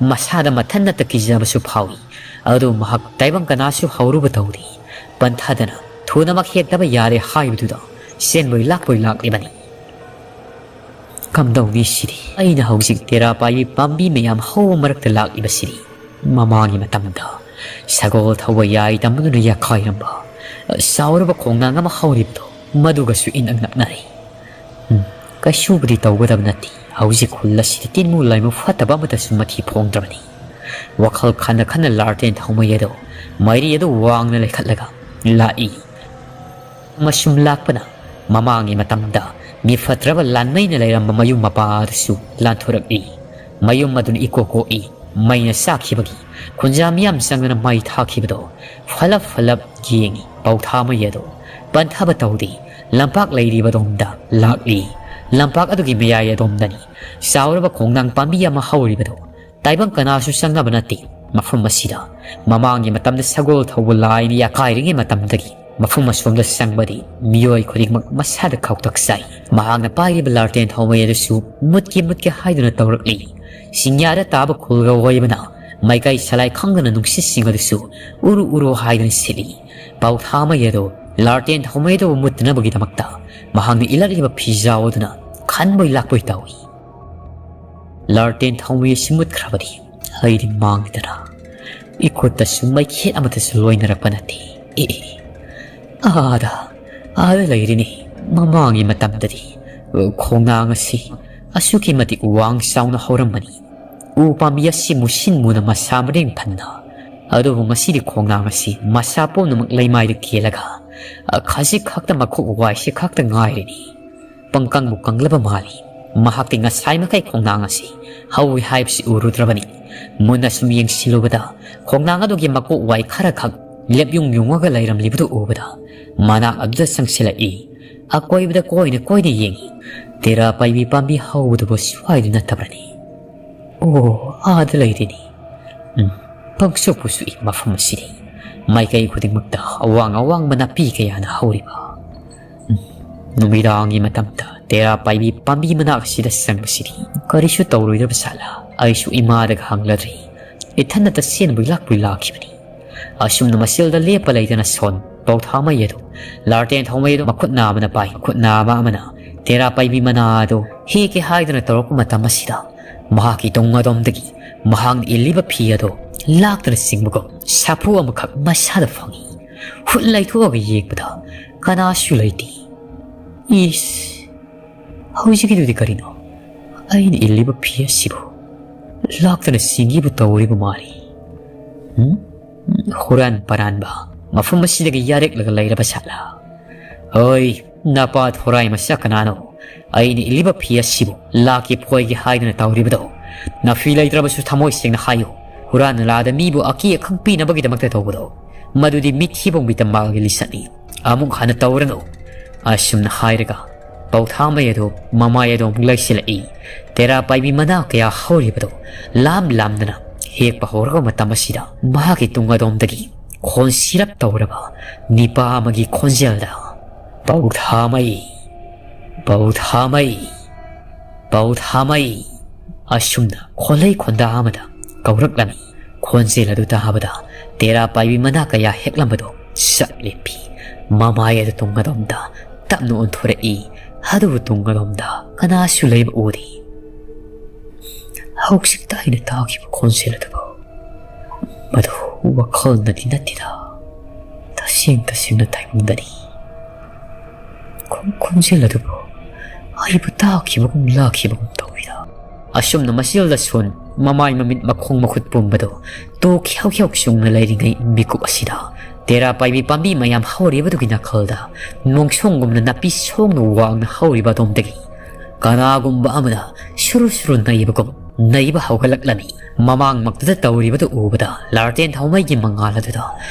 ꯃꯁꯥꯗ ꯃꯊꯟꯅꯇ ꯀꯤꯖꯕꯁꯨ ꯐꯥꯎꯏ꯫ ꯑꯗꯨ ꯃꯍꯥꯛ ꯇꯥꯏꯕꯪ ꯀꯅꯥꯁꯨ ꯍꯧꯔꯨꯕ ꯇꯧꯗꯦ꯫ ꯄꯟꯊꯗꯅ ꯊꯨꯅꯃꯛ ꯍꯦꯛꯇꯕ ꯌꯥꯔꯦ ꯍꯥꯏꯕꯗꯨꯗ ꯆꯦꯟꯕꯣꯏ ꯂꯥꯛꯄꯣꯏ ꯂꯥꯛꯂꯤꯕꯅꯤ꯫ ꯀꯝꯗꯧꯅꯤ ꯁꯤꯗꯤ? ꯑꯩꯅ ꯍꯧꯖꯤꯛ ꯇꯦꯔꯥ ꯄꯥꯏꯕꯤ ꯄꯥꯝꯕꯤ ꯃꯌꯥꯝ ꯍꯧꯕ ꯃꯔꯛꯇ ꯂꯥꯛꯂꯤꯕꯁꯤꯗꯤ꯫ ꯃꯃꯥꯡꯒꯤ ꯃꯇꯝꯗ ꯁꯒꯣꯜ ꯊꯧꯕ ꯌꯥꯏ ꯇꯝꯕꯗꯨꯅ ꯌꯥꯈꯥꯏꯔꯝꯕ ꯆꯥꯎꯔꯕ ꯈꯣꯡꯅꯥꯡ ꯑꯃ ꯍꯧꯔꯤꯕꯗꯣ, ꯃꯗꯨꯒꯁꯨ ꯏꯅꯛ ꯅꯛꯅꯔꯦ꯫ ꯎꯝ, ꯀꯩꯁꯨꯕꯨꯗꯤ ꯇꯧꯒꯗꯕ ꯅꯠꯇꯦ꯫ ꯍꯧꯖꯤꯛ ꯈꯨꯜ ꯑꯁꯤꯗ ꯇꯤꯟꯃꯨ ꯂꯥꯏꯃꯨ ꯐꯠꯇꯕ ꯑꯃꯠꯇꯁꯨ ꯃꯊꯤ ꯐꯣꯡꯗ꯭ꯔꯕꯅꯤ꯫ ꯋꯥꯈꯜ ꯈꯟꯅ ꯈꯟꯅ ꯂꯥꯔꯇꯦꯟ ꯊꯧꯃꯩ ꯑꯗꯨ ꯃꯩꯔꯤ ꯑꯗꯨ ꯋꯥꯡꯅ ꯂꯩꯈꯠꯂꯒ ꯂꯥꯛꯏ꯫ ꯑꯃꯁꯨꯝ ꯂꯥꯛꯄꯅ ꯃꯃꯥꯡꯒꯤ ꯃꯇꯝꯗ ꯃꯤ ꯐꯠꯇ꯭ꯔꯕ ꯂꯥꯟꯃꯩꯅ ꯂꯩꯔꯝꯕ ꯃꯌꯨꯝ ꯃꯄꯥ ꯑꯗꯨꯁꯨ ꯂꯥꯟꯊꯣꯔꯛꯏ꯫ ꯃꯌꯨꯝ ꯑꯗꯨꯅ ꯏꯀꯣꯛ ꯀꯣꯛꯏ꯫ ꯃꯩꯅ ꯆꯥꯛꯈꯤꯕꯒꯤ ꯈꯨꯟꯖꯥ ꯃꯤꯌꯥꯝ ꯆꯪꯗꯨꯅ ꯃꯩ ꯊꯥꯈꯤꯕꯗꯣ ꯐꯂꯞ ꯐꯂꯞ ꯌꯦꯡꯏ꯫ ꯄꯧꯊꯥꯃꯩ ꯑꯗꯣ ꯄꯟꯊꯕ ꯇꯧꯗꯦ꯫ ꯂꯝꯄꯥꯛ ꯂꯩꯔꯤꯕꯗꯣꯝꯗ ꯂꯥꯛꯂꯤ꯫ ꯂꯝꯄꯥꯛ ꯑꯗꯨꯒꯤ ꯃꯌꯥꯏ ꯑꯗꯣꯝꯗꯅꯤ ꯆꯥꯎꯔꯕ ꯈꯣꯡꯅꯥꯡ ꯄꯥꯝꯕꯤ ꯑꯃ ꯍꯧꯔꯤꯕꯗꯣ꯫ ꯇꯥꯏꯕꯪ ꯀꯅꯥꯁꯨ ꯆꯪꯅꯕ ꯅꯠꯇꯦ꯫ ꯃꯐꯝ ꯑꯁꯤꯗ ꯃꯃꯥꯡꯒꯤ ꯃꯇꯝꯗ ꯁꯒꯣꯜ ꯊꯧꯕ ꯂꯥꯏꯅ ꯌꯥꯀꯥꯏꯔꯤꯉꯩ ꯃꯇꯝꯗꯒꯤ ꯃꯐꯝ ꯑꯁꯣꯝꯗ ꯆꯪꯕꯗꯤ ꯃꯤꯑꯣꯏ ꯈꯨꯗꯤꯡꯃꯛ ꯃꯁꯥꯗ ꯈꯧꯇꯛ ꯆꯥꯏ꯫ ꯃꯍꯥꯛꯅ ꯄꯥꯏꯔꯤꯕ ꯂꯥꯔꯇꯦꯟ ꯊꯧꯃꯩ ꯑꯗꯨꯁꯨ ꯃꯨꯠꯀꯦ ꯃꯨꯠꯀꯦ ꯍꯥꯏꯗꯨꯅ ꯇꯧꯔꯛꯂꯤ꯫ ꯆꯤꯡꯌꯥꯗ ꯇꯥꯕ ꯈꯨꯜꯒ ꯑꯣꯏꯕꯅ ꯃꯥꯏꯀꯩ ꯁꯂꯥꯏ ꯈꯪꯗꯅ ꯅꯨꯡꯁꯤꯠꯁꯤꯡ ꯑꯗꯨꯁꯨ ꯎꯔꯨ ꯎꯔꯨ ꯍꯥꯏꯗꯨꯅ ꯁꯤꯠꯂꯤ꯫ ꯄꯥꯎꯊꯥꯃꯩ ꯑꯗꯨ ꯂꯥꯔꯇꯦꯟ ꯊꯧꯃꯩ ꯑꯗꯨꯕꯨ ꯃꯨꯠꯇꯅꯕꯒꯤꯗꯃꯛꯇ ꯃꯍꯥꯛꯅ ꯏꯜꯂꯛꯂꯤꯕ ꯐꯤꯖꯥꯎ ꯑꯗꯨꯅ ꯈꯟꯕꯣꯏ ꯂꯥꯛꯄꯣꯏ ꯇꯧꯏ꯫ ꯂꯥꯔꯇꯦꯟ ꯊꯧꯃꯩ ꯑꯁꯤ ꯃꯨꯠꯈ꯭ꯔꯕꯗꯤ ꯑꯩꯗꯤ ꯃꯥꯡꯉꯤꯗꯅ꯫ ꯏꯈꯨꯠꯇꯁꯨ ꯃꯩꯈꯦꯠ ꯑꯃꯠꯇꯁꯨ ꯂꯣꯏꯅꯔꯛꯄ ꯅꯠꯇꯦ꯫ ꯑꯦ, ꯑꯦ, ꯑꯥꯗ, ꯑꯥꯗ ꯂꯩꯔꯤꯅꯤ꯫ ꯃꯃꯥꯡꯒꯤ ꯃꯇꯝꯗꯗꯤ ꯈꯣꯡꯅꯥꯡ ꯑꯁꯤ ꯑꯁꯨꯛꯀꯤ ꯃꯇꯤꯛ ꯋꯥꯡ ꯆꯥꯎꯅ ꯍꯧꯔꯝꯕꯅꯤ꯫ ꯎ ꯄꯥꯝꯕꯤ ꯑꯁꯤ ꯃꯨꯁꯤꯟ ꯃꯨꯅ ꯃꯁꯥ ꯃꯔꯦꯡ ꯐꯟꯅ꯫ ꯑꯗꯨꯕꯨ ꯉꯁꯤꯗꯤ ꯈꯣꯡꯅꯥꯡ ꯑꯁꯤ ꯃꯁꯥ ꯄꯨꯝꯅꯃꯛ ꯂꯩꯃꯥꯏꯗ ꯀꯦꯜꯂꯒ ꯈꯖꯤꯛ ꯈꯛꯇ ꯃꯈꯣꯛ ꯋꯥꯏꯁꯤ ꯈꯛꯇ ꯉꯥꯏꯔꯤꯅꯤ꯫ ꯄꯪꯀꯪꯕꯨ ꯀꯪꯂꯕ ꯃꯥꯜꯂꯤ꯫ ꯃꯍꯥꯛꯇꯤ ꯉꯁꯥꯏ ꯃꯈꯩ ꯈꯣꯡꯅꯥꯡ ꯑꯁꯤ ꯍꯧꯏ ꯍꯥꯏꯕꯁꯤ ꯎꯔꯨꯗ꯭ꯔꯕꯅꯤ꯫ ꯃꯨꯟꯅ ꯁꯨꯝ ꯌꯦꯡꯁꯤꯜꯂꯨꯕꯗ ꯈꯣꯡꯅꯥꯡ ꯑꯗꯨꯒꯤ ꯃꯀꯣꯛ ꯋꯥꯏ ꯈꯔꯈꯛ ꯂꯦꯞꯌꯨꯡ ꯌꯨꯡꯉꯒ ꯂꯩꯔꯝꯂꯤꯕꯗꯨ ꯎꯕꯗ ꯃꯅꯥꯛ ꯑꯗꯨꯗ ꯆꯪꯁꯤꯜꯂꯛꯏ꯫ ꯑꯀꯣꯏꯕꯗ ꯀꯣꯏꯅ ꯀꯣꯏꯅ ꯌꯦꯡꯏ꯫ ꯇꯦꯔꯥ ꯄꯥꯏꯕꯤ ꯄꯥꯝꯕꯤ ꯍꯧꯕꯗꯨꯕꯨ ꯁ꯭ꯋꯥꯏꯗ ꯅꯠꯇꯕ꯭ꯔꯅꯤ? ꯑꯣ, ꯑꯥꯗ ꯂꯩꯔꯤꯅꯤ꯫ ꯎꯝ, ꯄꯪꯁꯨꯛꯄꯨ ꯁꯨꯛꯏ ꯃꯐꯝ ꯑꯁꯤꯗꯤ꯫ ꯃꯥꯏꯀꯩ ꯈꯨꯗꯤꯡꯃꯛꯇ ꯑꯋꯥꯡ ꯑꯋꯥꯡꯕ ꯅꯥꯄꯤ ꯀꯌꯥꯅ ꯍꯧꯔꯤꯕ꯫ ꯎꯝ, ꯅꯨꯃꯤꯗꯥꯡꯒꯤ ꯃꯇꯝꯗ ꯇꯦꯔꯥ ꯄꯥꯏꯕꯤ ꯄꯥꯝꯕꯤ ꯃꯅꯥꯛ ꯑꯁꯤꯗ ꯆꯪꯕꯁꯤꯗꯤ ꯀꯔꯤꯁꯨ ꯇꯧꯔꯣꯏꯗꯕ ꯁꯥꯠꯂ? ꯑꯩꯁꯨ ꯏꯃꯥꯗꯒ ꯍꯪꯂꯗ꯭ꯔꯤ꯫ ꯏꯊꯟꯅ ꯇꯁꯦꯡꯅꯕꯨ ꯂꯥꯛꯄꯨ ꯂꯥꯛꯈꯤꯕꯅꯤ꯫ ꯑꯁꯨꯝꯅ ꯃꯁꯤꯜꯗ ꯂꯦꯞꯄ ꯂꯩꯇꯅ ꯁꯣꯟ ꯄꯧꯊꯥꯃꯩ ꯑꯗꯨ, ꯂꯥꯔꯇꯦꯟ ꯊꯧꯃꯩ ꯑꯗꯨ ꯃꯈꯨꯠꯅ ꯑꯃꯅ ꯄꯥꯏ, ꯃꯈꯨꯠꯅ ꯑꯃ ꯑꯃꯅ ꯇꯦꯔꯥ ꯄꯥꯏꯕꯤ ꯃꯅꯥ ꯑꯗꯨ ꯍꯦꯛꯀꯦ ꯍꯥꯏꯗꯨꯅ ꯇꯧꯔꯛꯄ ꯃꯇꯝ ꯑꯁꯤꯗ, ꯃꯍꯥꯛꯀꯤ ꯇꯨꯡ ꯑꯗꯣꯝꯗꯒꯤ ꯃꯍꯥꯛꯅ ꯏꯜꯂꯤꯕ ꯐꯤ ꯑꯗꯨ ꯂꯥꯛꯇꯨꯅ ꯆꯤꯡꯕꯒꯨꯝ ꯁꯥꯐꯨ ꯑꯃꯈꯛ ꯃꯁꯥꯗ ꯐꯪꯏ꯫ ꯍꯨꯠ ꯂꯩꯊꯣꯛꯑꯒ ꯌꯦꯡꯕꯗ ꯀꯅꯥꯁꯨ ꯂꯩꯇꯦ꯫ ꯏꯁ, ꯍꯧꯖꯤꯛꯀꯤꯗꯨꯗꯤ ꯀꯔꯤꯅꯣ? ꯑꯩꯅ ꯏꯜꯂꯤꯕ ꯐꯤ ꯑꯁꯤꯕꯨ ꯂꯥꯛꯇꯨꯅ ꯆꯤꯡꯒꯤꯕꯨ ꯇꯧꯔꯤꯕ ꯃꯥꯜꯂꯤ꯫ ꯍꯨꯝ? ꯍꯨꯔꯥꯟ ꯄꯔꯥꯟꯕ, ꯃꯐꯝ ꯑꯁꯤꯗꯒꯤ ꯌꯥꯔꯦꯛꯂꯒ ꯂꯩꯔꯕ ꯁꯥꯠꯂꯥ? ꯍꯣꯏ, ꯅꯄꯥ ꯊꯣꯔꯥꯏ ꯃꯆꯥ ꯀꯅꯥꯅꯣ ꯑꯩꯅ ꯏꯜꯂꯤꯕ ꯐꯤ ꯑꯁꯤꯕꯨ ꯂꯥꯛꯀꯤ ꯐꯣꯏꯒꯦ ꯍꯥꯏꯗꯨꯅ ꯇꯧꯔꯤꯕꯗꯣ? ꯅꯐꯤ ꯂꯩꯇ꯭ꯔꯕꯁꯨ ꯊꯃꯣꯏ ꯁꯦꯡꯅ ꯍꯥꯏꯌꯨ꯫ ꯍꯨꯔꯥꯟ ꯂꯥꯗ ꯃꯤꯕꯨ ꯑꯀꯤ ꯑꯈꯪ ꯄꯤꯅꯕꯒꯤꯗꯃꯛꯇ ꯇꯧꯕꯗꯣ, ꯃꯗꯨꯗꯤ ꯃꯤꯠꯊꯤꯕꯣꯡꯒꯤ ꯇꯝꯕꯥꯜꯒꯤ ꯂꯤꯆꯠꯅꯤ꯫ ꯑꯃꯨꯛ ꯍꯟꯅ ꯇꯧꯔꯅꯨ꯫ ꯑꯁꯨꯝꯅ ꯍꯥꯏꯔꯒ ꯄꯧꯊꯥꯃꯩ ꯑꯗꯨ ꯃꯃꯥꯏ ꯑꯗꯨ ꯑꯃꯨꯛ ꯂꯩꯁꯤꯜꯂꯛꯏ꯫ ꯇꯦꯔꯥ ꯄꯥꯏꯕꯤ ꯃꯅꯥ ꯀꯌꯥ ꯍꯧꯔꯤꯕꯗꯨ ꯂꯥꯝ ꯂꯥꯝꯗꯅ ꯍꯦꯛꯄ ꯍꯧꯔꯕ ꯃꯇꯝ ꯑꯁꯤꯗ, ꯃꯍꯥꯛꯀꯤ ꯇꯨꯡ ꯑꯗꯣꯝꯗꯒꯤ ꯈꯣꯟ ꯁꯤꯔꯞ ꯇꯧꯔꯕ ꯅꯤꯄꯥ ꯑꯃꯒꯤ ꯈꯣꯟꯖꯦꯜꯗ, "ꯄꯧꯊꯥꯃꯩ, ꯄꯧꯊꯥꯃꯩ, ꯄꯧꯊꯥꯃꯩ" ꯑꯁꯨꯝꯅ ꯈꯣꯜꯂꯩ ꯈꯣꯟꯗꯥ ꯑꯃꯗ ꯀꯧꯔꯛꯂꯝꯃꯤ꯫ ꯈꯣꯟꯖꯦꯜ ꯑꯗꯨ ꯇꯥꯕꯗ ꯇꯦꯔꯥ ꯄꯥꯏꯕꯤ ꯃꯅꯥ ꯀꯌꯥ ꯍꯦꯛꯂꯝꯕꯗꯨ ꯆꯞ ꯂꯦꯞꯄꯤ꯫ ꯃꯃꯥꯏ ꯑꯗꯨ ꯇꯨꯡ ꯑꯗꯣꯝꯗ ꯇꯞꯅ ꯑꯣꯟꯊꯣꯔꯛꯏ꯫ ꯑꯗꯨꯕꯨ ꯇꯨꯡ ꯑꯗꯣꯝꯗ ꯀꯅꯥꯁꯨ ꯂꯩꯕ ꯎꯗꯦ꯫ ꯍꯧꯖꯤꯛꯇ ꯑꯩꯅ ꯇꯥꯈꯤꯕ ꯈꯣꯟꯖꯦꯜ ꯑꯗꯨꯕꯨ ꯃꯗꯨ ꯋꯥꯈꯜꯅꯗꯤ ꯅꯠꯇꯦꯗ, ꯇꯁꯦꯡ ꯇꯁꯦꯡꯅ ꯇꯥꯏꯕꯪꯗꯅꯤ꯫ ꯈꯣ-, ꯈꯣꯟꯖꯦꯜ ꯑꯗꯨꯕꯨ ꯑꯩꯕꯨ ꯇꯥꯈꯤꯕꯒꯨꯝ ꯂꯥꯛꯈꯤꯕꯒꯨꯝ ꯇꯧꯏꯗ꯫ ꯑꯁꯨꯝꯅ ꯃꯁꯤꯜꯗ ꯁꯣꯟ ꯃꯃꯥꯏ ꯃꯃꯤꯠ ꯃꯈꯣꯡ ꯃꯈꯨꯠ ꯄꯨꯝꯕꯗꯨ ꯇꯨ ꯈ꯭ꯌꯥꯎ ꯈ꯭ꯌꯥꯎ ꯆꯨꯡꯅ ꯂꯩꯔꯤꯉꯩ ꯃꯤꯀꯨꯞ ꯑꯁꯤꯗ ꯇꯦꯔꯥ ꯄꯥꯏꯕꯤ ꯄꯥꯝꯕꯤ ꯃꯌꯥꯝ ꯍꯧꯔꯤꯕꯗꯨꯒꯤ ꯅꯥꯀꯜꯗ ꯅꯣꯡꯁꯣꯡꯒꯨꯝꯅ ꯅꯥꯄꯤ ꯁꯣꯡꯅ ꯋꯥꯡꯅ ꯍꯧꯔꯤꯕ ꯑꯗꯣꯝꯗꯒꯤ ꯀꯅꯥꯒꯨꯝꯕ ꯑꯃꯅ ꯁꯨꯔꯨ ꯁꯨꯔꯨ ꯅꯩꯕꯒꯨꯝ ꯅꯩꯕ ꯍꯧꯒꯠꯂꯛꯂꯝꯃꯤ꯫ ꯃꯃꯥꯡꯃꯛꯇꯗ ꯇꯧꯔꯤꯕꯗꯨ ꯎꯕꯗ ꯂꯥꯔꯇꯦꯟ ꯊꯥꯎꯃꯩꯒꯤ ꯃꯉꯥꯜ ꯑꯗꯨꯗ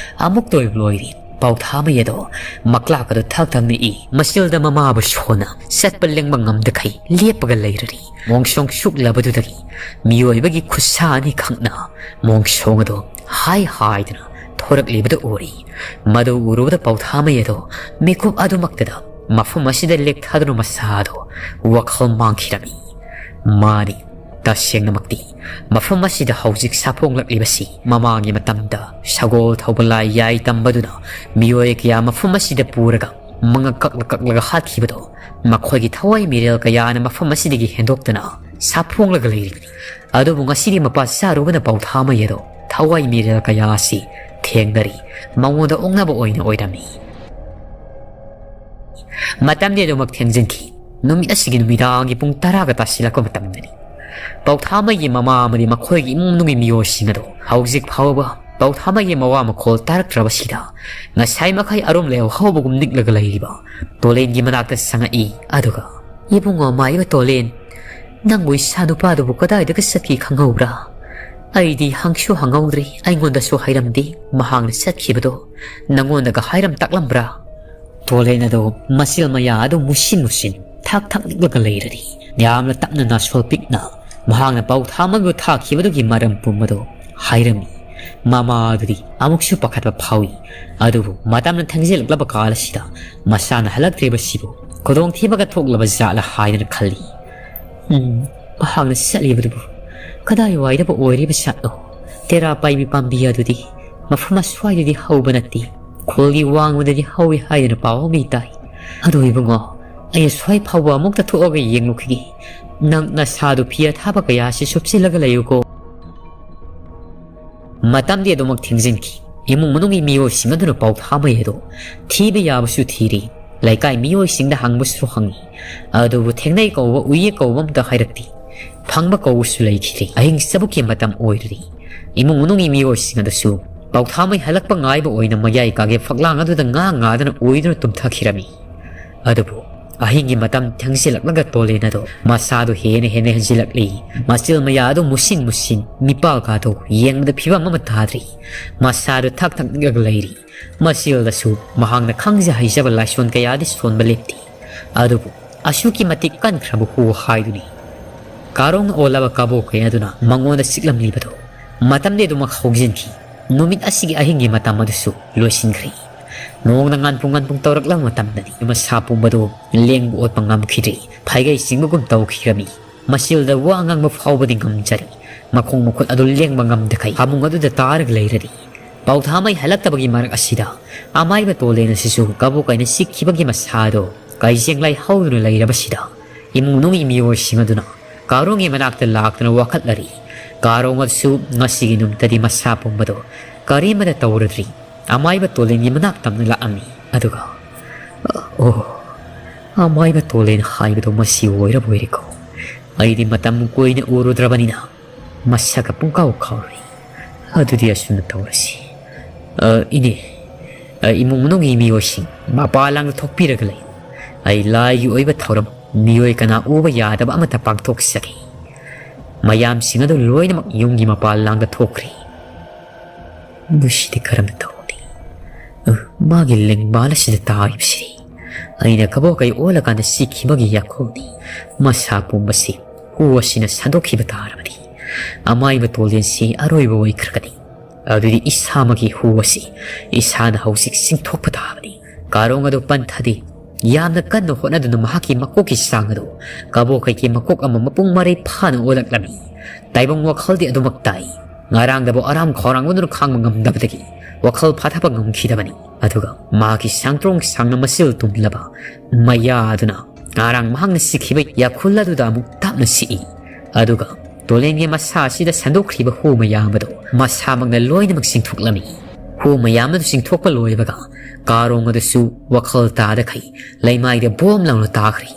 ꯑꯃꯨꯛꯇ ꯑꯣꯏꯕ ꯂꯣꯏꯔꯤ꯫ ꯄꯥꯎꯊꯥꯃꯩ ꯑꯗꯣ ꯃꯀ꯭ꯂꯥꯛ ꯑꯗꯨ ꯊꯛ ꯊꯛ ꯅꯤꯛꯏ꯫ ꯃꯁꯤꯜꯗ ꯃꯃꯥꯕꯨ ꯁꯣꯟꯅ ꯆꯠꯄ ꯂꯦꯡꯕ ꯉꯝꯗꯈꯩ ꯂꯦꯞꯄꯒ ꯂꯩꯔꯔꯤ꯫ ꯃꯣꯡꯁꯣꯡ ꯁꯨꯛꯂꯕꯗꯨꯗꯒꯤ ꯃꯤꯑꯣꯏꯕꯒꯤ ꯈꯨꯠꯁꯥ ꯑꯅꯤ ꯈꯛꯅ ꯃꯣꯡꯁꯣꯡ ꯑꯗꯨ ꯍꯥꯏ ꯍꯥꯏꯗꯨꯅ ꯊꯣꯔꯛꯂꯤꯕꯗꯨ ꯎꯔꯤ꯫ ꯃꯗꯨ ꯎꯔꯨꯕꯗ ꯄꯥꯎꯊꯥꯃꯩ ꯑꯗꯣ ꯃꯤꯀꯨꯞ ꯑꯗꯨꯃꯛꯇꯗ ꯃꯐꯝ ꯑꯁꯤꯗ ꯂꯦꯛꯊꯗꯨꯅ ꯃꯁꯥꯗꯣ ꯋꯥꯈꯜ ꯃꯥꯡꯈꯤꯔꯝꯃꯤ꯫ ꯃꯥꯅꯤ, ꯇꯁꯦꯡꯅꯃꯛꯇꯤ ꯃꯐꯝ ꯑꯁꯤꯗ ꯍꯧꯖꯤꯛ ꯁꯥꯐꯣꯡꯂꯛꯂꯤꯕꯁꯤ ꯃꯃꯥꯡꯒꯤ ꯃꯇꯝꯗ ꯁꯒꯣꯜ ꯊꯧꯕ ꯂꯥꯏ ꯌꯥꯏ ꯇꯝꯕꯗꯨꯅ ꯃꯤꯑꯣꯏ ꯀꯌꯥ ꯃꯐꯝ ꯑꯁꯤꯗ ꯄꯨꯔꯒ ꯃꯉꯛ ꯀꯛꯂ ꯀꯛꯂꯒ ꯍꯥꯠꯈꯤꯕꯗꯣ ꯃꯈꯣꯏꯒꯤ ꯊꯋꯥꯏ ꯃꯤꯔꯦꯜ ꯀꯌꯥꯅ ꯃꯐꯝ ꯑꯁꯤꯗꯒꯤ ꯍꯦꯟꯗꯣꯛꯇꯅ ꯁꯥꯐꯣꯡꯂꯒ ꯂꯩꯔꯤꯕꯅꯤ꯫ ꯑꯗꯨꯕꯨ ꯉꯁꯤꯗꯤ ꯃꯄꯥ ꯆꯥꯔꯨꯕꯅ ꯄꯥꯎꯊꯥꯃꯩ ꯑꯗꯣ ꯊꯋꯥꯏ ꯃꯤꯔꯦꯜ ꯀꯌꯥ ꯑꯁꯤ ꯊꯦꯡꯅꯔꯤ, ꯃꯉꯣꯟꯗ ꯑꯣꯛꯅꯕ ꯑꯣꯏꯅ ꯑꯣꯏꯔꯝꯃꯤ꯫ ꯃꯇꯝꯗꯤ ꯑꯗꯨꯃꯛ ꯊꯦꯡꯖꯤꯟꯈꯤ꯫ ꯅꯨꯃꯤꯠ ꯑꯁꯤꯒꯤ ꯅꯨꯃꯤꯗꯥꯡꯒꯤ ꯄꯨꯡ ꯇꯔꯥꯒ ꯇꯥꯁꯤꯜꯂꯛꯄ ꯃꯇꯝꯗꯅꯤ꯫ ꯄꯥꯎꯊꯥꯃꯩꯒꯤ ꯃꯃꯥ ꯑꯃꯗꯤ ꯃꯈꯣꯏꯒꯤ ꯏꯃꯨꯡ ꯃꯅꯨꯡꯒꯤ ꯃꯤꯑꯣꯏꯁꯤꯡ ꯑꯗꯨ ꯍꯧꯖꯤꯛ ꯐꯥꯎꯕ ꯄꯥꯎꯊꯥꯃꯩꯒꯤ ꯃꯋꯥ ꯃꯈꯣꯜ ꯇꯥꯔꯛꯇ꯭ꯔꯕꯁꯤꯗ ꯉꯁꯥꯏ ꯃꯈꯩ ꯑꯔꯨꯝ ꯂꯩꯍꯧ ꯍꯧꯕꯒꯨꯝ ꯅꯤꯛꯂꯒ ꯂꯩꯔꯤꯕ ꯇꯣꯂꯦꯟꯒꯤ ꯃꯅꯥꯛꯇ ꯆꯪꯉꯛꯏ꯫ ꯑꯗꯨꯒ, "ꯏꯕꯨꯡꯉꯣ ꯃꯥꯏꯕ ꯇꯣꯂꯦꯟ, ꯅꯪꯕꯨ ꯏꯆꯥ ꯅꯨꯄꯥꯗꯨꯕꯨ ꯀꯗꯥꯏꯗꯒ ꯆꯠꯈꯤ ꯈꯪꯍꯧꯕ꯭ꯔꯥ? ꯑꯩꯗꯤ ꯍꯪꯁꯨ ꯍꯪꯍꯧꯗ꯭ꯔꯤ, ꯑꯩꯉꯣꯟꯗꯁꯨ ꯍꯥꯏꯔꯝꯗꯦ꯫ ꯃꯍꯥꯛꯅ ꯆꯠꯈꯤꯕꯗꯣ ꯅꯪꯉꯣꯟꯗꯒ ꯍꯥꯏꯔꯝ ꯇꯥꯛꯂꯝꯕ꯭ꯔꯥ?" ꯇꯣꯂꯦꯟ ꯑꯗꯣ ꯃꯆꯤꯜ ꯃꯌꯥ ꯑꯗꯨ ꯃꯨꯁꯤꯟ ꯃꯨꯁꯤꯟ ꯊꯛ ꯊꯛ ꯅꯤꯛꯂꯒ ꯂꯩꯔꯔꯤ꯫ ꯌꯥꯝꯅ ꯇꯞꯅ ꯅꯥꯁꯣꯜ ꯄꯤꯛꯅ ꯃꯍꯥꯛꯅ ꯄꯥꯎꯊꯥꯃꯩꯕꯨ ꯊꯥꯈꯤꯕꯗꯨꯒꯤ ꯃꯔꯝ ꯄꯨꯝꯕꯗꯨ ꯍꯥꯏꯔꯝꯃꯤ꯫ ꯃꯃꯥ ꯑꯗꯨꯗꯤ ꯑꯃꯨꯛꯁꯨ ꯄꯥꯈꯠꯄ ꯐꯥꯎꯏ꯫ ꯑꯗꯨꯕꯨ ꯃꯇꯝꯅ ꯊꯦꯡꯖꯤꯜꯂꯛꯂꯕ ꯀꯥꯜ ꯑꯁꯤꯗ ꯃꯆꯥꯅ ꯍꯜꯂꯛꯇ꯭ꯔꯤꯕꯁꯤꯕꯨ ꯈꯨꯗꯣꯡꯊꯤꯕꯒ ꯊꯣꯛꯂꯕ ꯖꯥꯠꯂ ꯍꯥꯏꯗꯅ ꯈꯜꯂꯤ꯫ "ꯎꯝ, ꯃꯍꯥꯛꯅ ꯆꯠꯂꯤꯕꯗꯨꯕꯨ ꯀꯗꯥꯏꯋꯥꯏꯗꯕꯨ ꯑꯣꯏꯔꯤꯕ ꯖꯥꯠꯅꯣ? ꯇꯦꯔꯥ ꯄꯥꯏꯕꯤ ꯄꯥꯝꯕꯤ ꯑꯗꯨꯗꯤ ꯃꯐꯝ ꯑꯁ꯭ꯋꯥꯏꯗꯗꯤ ꯍꯧꯕ ꯅꯠꯇꯦ, ꯈꯨꯜꯒꯤ ꯋꯥꯡꯃꯗꯗꯤ ꯍꯧꯏ ꯍꯥꯏꯗꯅ ꯄꯥꯎ ꯑꯃ ꯇꯥꯏ꯫ ꯑꯗꯨ ꯏꯕꯨꯡꯉꯣ, ꯑꯩ ꯑꯁ꯭ꯋꯥꯏ ꯐꯥꯎꯕ ꯑꯃꯨꯛꯇ ꯊꯣꯛꯑꯒ ꯌꯦꯡꯂꯨꯈꯤꯒꯦ꯫ ꯅꯪ ꯅꯁꯥꯗꯨ ꯐꯤ ꯑꯊꯥꯕ ꯀꯌꯥꯁꯤ ꯁꯨꯞꯆꯤꯜꯂꯒ ꯂꯩꯌꯨꯀꯣ꯫" ꯃꯇꯝꯗꯤ ꯑꯗꯨꯃꯛ ꯊꯦꯡꯖꯤꯟꯈꯤ꯫ ꯏꯃꯨꯡ ꯃꯅꯨꯡꯒꯤ ꯃꯤꯑꯣꯏꯁꯤꯡ ꯑꯗꯨꯅ ꯄꯥꯎꯊꯥꯃꯩ ꯑꯗꯨ ꯊꯤꯕ ꯌꯥꯕꯁꯨ ꯊꯤꯔꯤ, ꯂꯩꯀꯥꯏ ꯃꯤꯑꯣꯏꯁꯤꯡꯗ ꯍꯪꯕꯁꯨ ꯍꯪꯉꯤ, ꯑꯗꯨꯕꯨ ꯊꯦꯡꯅꯩ ꯀꯧꯕ, ꯎꯏꯌꯦ ꯀꯧꯕ ꯑꯝꯇ ꯍꯥꯏꯔꯛꯇꯦ꯫ ꯐꯪꯕ ꯀꯧꯕꯁꯨ ꯂꯩꯈꯤꯗ꯭ꯔꯦ꯫ ꯑꯍꯤꯡ ꯆꯕꯨꯛꯀꯤ ꯃꯇꯝ ꯑꯣꯏꯔꯨꯔꯤ꯫ ꯏꯃꯨꯡ ꯃꯅꯨꯡꯒꯤ ꯃꯤꯑꯣꯏꯁꯤꯡ ꯑꯗꯨꯁꯨ ꯄꯥꯎꯊꯥꯃꯩ ꯍꯜꯂꯛꯄ ꯉꯥꯏꯕ ꯑꯣꯏꯅ ꯃꯌꯥꯏ ꯀꯥꯒꯦ ꯐꯛꯂꯥꯡ ꯑꯗꯨꯗ ꯉꯥ ꯉꯥꯗꯨꯅ ꯎꯏꯗꯨꯅ ꯇꯨꯝꯊꯈꯤꯔꯝꯃꯤ꯫ ꯑꯗꯨꯕꯨ ꯑꯍꯤꯡꯒꯤ ꯃꯇꯝ ꯊꯦꯡꯖꯤꯜꯂꯛꯂꯒ ꯇꯣꯂꯦꯟ ꯑꯗꯣ ꯃꯁꯥꯗꯨ ꯍꯦꯟꯅ ꯍꯦꯟꯅ ꯍꯦꯟꯖꯤꯜꯂꯛꯂꯤ꯫ ꯃꯆꯤꯜ ꯃꯌꯥ ꯑꯗꯨ ꯃꯨꯁꯤꯟ ꯃꯨꯁꯤꯟ, ꯃꯤꯄꯥꯜ ꯀꯥꯗꯣ ꯌꯦꯡꯕꯗ ꯐꯤꯕꯝ ꯑꯃ ꯇꯥꯗ꯭ꯔꯤ꯫ ꯃꯁꯥꯗꯨ ꯊꯛ ꯊꯛ ꯅꯤꯛꯂꯒ ꯂꯩꯔꯤ꯫ ꯃꯆꯤꯜꯗꯁꯨ ꯃꯍꯥꯛꯅ ꯈꯪꯖ ꯍꯩꯖꯕ ꯂꯥꯏꯁꯣꯟ ꯀꯌꯥꯗꯤ ꯁꯣꯟꯕ ꯂꯦꯞꯇꯦ꯫ ꯑꯗꯨꯕꯨ ꯑꯁꯨꯛꯀꯤ ꯃꯇꯤꯛ ꯀꯟꯈ꯭ꯔꯕ ꯍꯨ ꯍꯥꯏꯗꯨꯅꯤ꯫ ꯀꯥꯔꯣꯡꯅ ꯑꯣꯜꯂꯕ ꯀꯕꯣꯛ ꯀꯌꯥ ꯑꯗꯨꯅ ꯃꯉꯣꯟꯗ ꯆꯤꯛꯂꯝꯂꯤꯕꯗꯨ ꯃꯇꯝꯗꯤ ꯑꯗꯨꯃꯛ ꯍꯧꯖꯤꯟꯈꯤ꯫ ꯅꯨꯃꯤꯠ ꯑꯁꯤꯒꯤ ꯑꯍꯤꯡꯒꯤ ꯃꯇꯝ ꯑꯗꯨꯁꯨ ꯂꯣꯏꯁꯤꯟꯈ꯭ꯔꯦ꯫ ꯅꯣꯡꯅ ꯉꯥꯟꯄꯨꯡ ꯉꯥꯟꯄꯨꯡ ꯇꯧꯔꯛꯂꯕ ꯃꯇꯝꯗꯗꯤ ꯃꯁꯥ ꯄꯨꯝꯕꯗꯨ ꯂꯦꯡꯕ ꯑꯣꯠꯄ ꯉꯝꯈꯤꯗ꯭ꯔꯦ꯫ ꯐꯩꯒꯩ ꯆꯤꯡꯕꯒꯨꯝ ꯇꯧꯈꯤꯔꯝꯃꯤ꯫ ꯃꯆꯤꯜꯗ ꯋꯥ ꯉꯥꯡꯕ ꯐꯥꯎꯕꯗꯤ ꯉꯝꯖꯔꯤ꯫ ꯃꯈꯣꯡ ꯃꯈꯨꯠ ꯑꯗꯨ ꯂꯦꯡꯕ ꯉꯝꯗꯈꯩ ꯐꯃꯨꯡ ꯑꯗꯨꯗ ꯇꯥꯔꯒ ꯂꯩꯔꯔꯤ꯫ ꯄꯥꯎꯊꯥꯃꯩ ꯍꯜꯂꯛꯇꯕꯒꯤ ꯃꯔꯛ ꯑꯁꯤꯗ ꯑꯃꯥꯏꯕ ꯇꯣꯂꯦꯟ ꯑꯁꯤꯁꯨ ꯀꯕꯣꯛ ꯀꯥꯏꯅ ꯆꯤꯛꯈꯤꯕꯒꯤ ꯃꯁꯥꯗꯣ ꯀꯩꯖꯦꯡ ꯂꯥꯏ ꯍꯧꯗꯨꯅ ꯂꯩꯔꯕꯁꯤꯗ ꯏꯃꯨꯡ ꯃꯅꯨꯡꯒꯤ ꯃꯤꯑꯣꯏꯁꯤꯡ ꯑꯗꯨꯅ ꯀꯥꯔꯣꯡꯒꯤ ꯃꯅꯥꯛꯇ ꯂꯥꯛꯇꯨꯅ ꯋꯥꯀꯠꯂꯔꯤ꯫ ꯀꯥꯔꯣꯡ ꯑꯗꯨꯁꯨ ꯉꯁꯤꯒꯤ ꯅꯨꯃꯤꯠꯇꯗꯤ ꯃꯁꯥ ꯄꯨꯝꯕꯗꯣ ꯀꯔꯤꯃꯠꯇ ꯇꯧꯔꯗ꯭ꯔꯤ꯫ ꯑꯃꯥꯏꯕ ꯇꯣꯂꯦꯟꯒꯤ ꯃꯅꯥꯛ ꯇꯝꯅ ꯂꯥꯛꯑꯝꯃꯤ꯫ ꯑꯗꯨꯒ, "ꯑꯣ, ꯑꯃꯥꯏꯕ ꯇꯣꯂꯦꯟ ꯍꯥꯏꯕꯗꯣ ꯃꯁꯤ ꯑꯣꯏꯔꯕꯣꯏꯔꯦꯀꯣ꯫ ꯑꯩꯗꯤ ꯃꯇꯝ ꯀꯨꯏꯅ ꯎꯔꯨꯗ꯭ꯔꯕꯅꯤꯅ ꯃꯁꯛꯀ ꯄꯨꯡꯀꯥꯎ ꯀꯥꯎꯔꯦ꯫ ꯑꯗꯨꯗꯤ ꯑꯁꯨꯝꯅ ꯇꯧꯔꯁꯤ꯫ ꯑ, ꯏꯅꯦ, ꯑ, ꯏꯃꯨꯡ ꯃꯅꯨꯡꯒꯤ ꯃꯤꯑꯣꯏꯁꯤꯡ ꯃꯄꯥꯟ ꯂꯥꯡꯗ ꯊꯣꯛꯄꯤꯔꯒ ꯂꯩ꯫ ꯑꯩ ꯂꯥꯏꯒꯤ ꯑꯣꯏꯕ ꯊꯧꯔꯝ ꯃꯤꯑꯣꯏ ꯀꯅꯥ ꯎꯕ ꯌꯥꯗꯕ ꯑꯃꯠꯇ ꯄꯥꯡꯊꯣꯛꯆꯒꯦ꯫" ꯃꯌꯥꯝꯁꯤꯡ ꯑꯗꯨ ꯂꯣꯏꯅꯃꯛ ꯌꯨꯝꯒꯤ ꯃꯄꯥꯟ ꯂꯥꯡꯗ ꯊꯣꯛꯈ꯭ꯔꯦ꯫ ꯃꯁꯤꯗꯤ ꯀꯔꯝꯅ ꯇꯧꯅꯤ? ꯑ, ꯃꯥꯒꯤ ꯂꯦꯡꯕꯥꯜ ꯑꯁꯤꯗ ꯇꯥꯔꯤꯕꯁꯤ ꯑꯩꯅ ꯀꯕꯣꯛ ꯀꯩ ꯑꯣꯜꯂꯀꯥꯟꯗ ꯁꯤꯈꯤꯕꯒꯤ ꯌꯥꯈꯣꯜꯅꯤ꯫ ꯃꯁꯥ ꯄꯨꯝꯕꯁꯤ ꯍꯨ ꯑꯁꯤꯅ ꯁꯟꯗꯣꯛꯈꯤꯕ ꯇꯥꯔꯕꯗꯤ ꯑꯃꯥꯏꯕ ꯇꯣꯂꯦꯟꯁꯤ ꯑꯔꯣꯏꯕ ꯑꯣꯏꯈ꯭ꯔꯒꯅꯤ꯫ ꯑꯗꯨꯗꯤ ꯏꯁꯥꯃꯛꯀꯤ ꯍꯨ ꯑꯁꯤ ꯏꯁꯥꯅ ꯍꯧꯖꯤꯛ ꯁꯤꯡꯊꯣꯛꯄ ꯇꯥꯕꯅꯤ꯫ ꯀꯥꯔꯣꯡ ꯑꯗꯨ ꯄꯟꯊꯗꯦ꯫ ꯌꯥꯝꯅ ꯀꯟꯅ ꯍꯣꯠꯅꯗꯨꯅ ꯃꯍꯥꯛꯀꯤ ꯃꯀꯣꯛꯀꯤ ꯆꯥꯡ ꯑꯗꯨ ꯀꯕꯣꯛ ꯀꯩꯒꯤ ꯃꯀꯣꯛ ꯑꯃ ꯃꯄꯨꯡ ꯃꯔꯩ ꯐꯥꯅ ꯑꯣꯜꯂꯛꯂꯝꯃꯤ꯫ ꯇꯥꯏꯕꯪ ꯋꯥꯈꯜꯗꯤ ꯑꯗꯨꯃꯛ ꯇꯥꯏ꯫ ꯉꯔꯥꯡꯗꯕꯨ ꯑꯔꯥꯝ ꯈꯧꯔꯥꯡꯕꯗꯨꯅ ꯈꯥꯡꯕ ꯉꯝꯗꯕꯗꯒꯤ ꯋꯥꯈꯜ ꯐꯥꯊꯕ ꯉꯝꯈꯤꯗꯕꯅꯤ꯫ ꯑꯗꯨꯒ ꯃꯍꯥꯛꯀꯤ ꯁꯥꯡꯇ꯭ꯔꯣꯡ ꯁꯥꯡꯅ ꯃꯆꯤꯜ ꯇꯨꯝꯂꯕ ꯃꯌꯥ ꯑꯗꯨꯅ ꯉꯔꯥꯡ ꯃꯍꯥꯛꯅ ꯁꯤꯈꯤꯕ ꯌꯥꯈꯨꯜ ꯑꯗꯨꯗ ꯑꯃꯨꯛ ꯇꯞꯅ ꯁꯤꯛꯏ꯫ ꯑꯗꯨꯒ ꯇꯣꯂꯦꯟꯒꯤ ꯃꯁꯥ ꯑꯁꯤꯗ ꯁꯟꯗꯣꯛꯈ꯭ꯔꯤꯕ ꯍꯨ ꯃꯌꯥꯝ ꯑꯗꯨ ꯃꯁꯥꯃꯛꯅ ꯂꯣꯏꯅꯃꯛ ꯆꯤꯡꯊꯣꯛꯂꯝꯃꯤ꯫ ꯍꯨ ꯃꯌꯥꯝ ꯑꯗꯨ ꯆꯤꯡꯊꯣꯛꯄ ꯂꯣꯏꯕꯒ ꯀꯥꯔꯣꯡ ꯑꯗꯨꯁꯨ ꯋꯥꯈꯜ ꯇꯥꯗꯈꯩ ꯂꯩꯃꯥꯏꯗ ꯕꯣꯝ ꯂꯥꯎꯅ ꯇꯥꯈ꯭ꯔꯦ꯫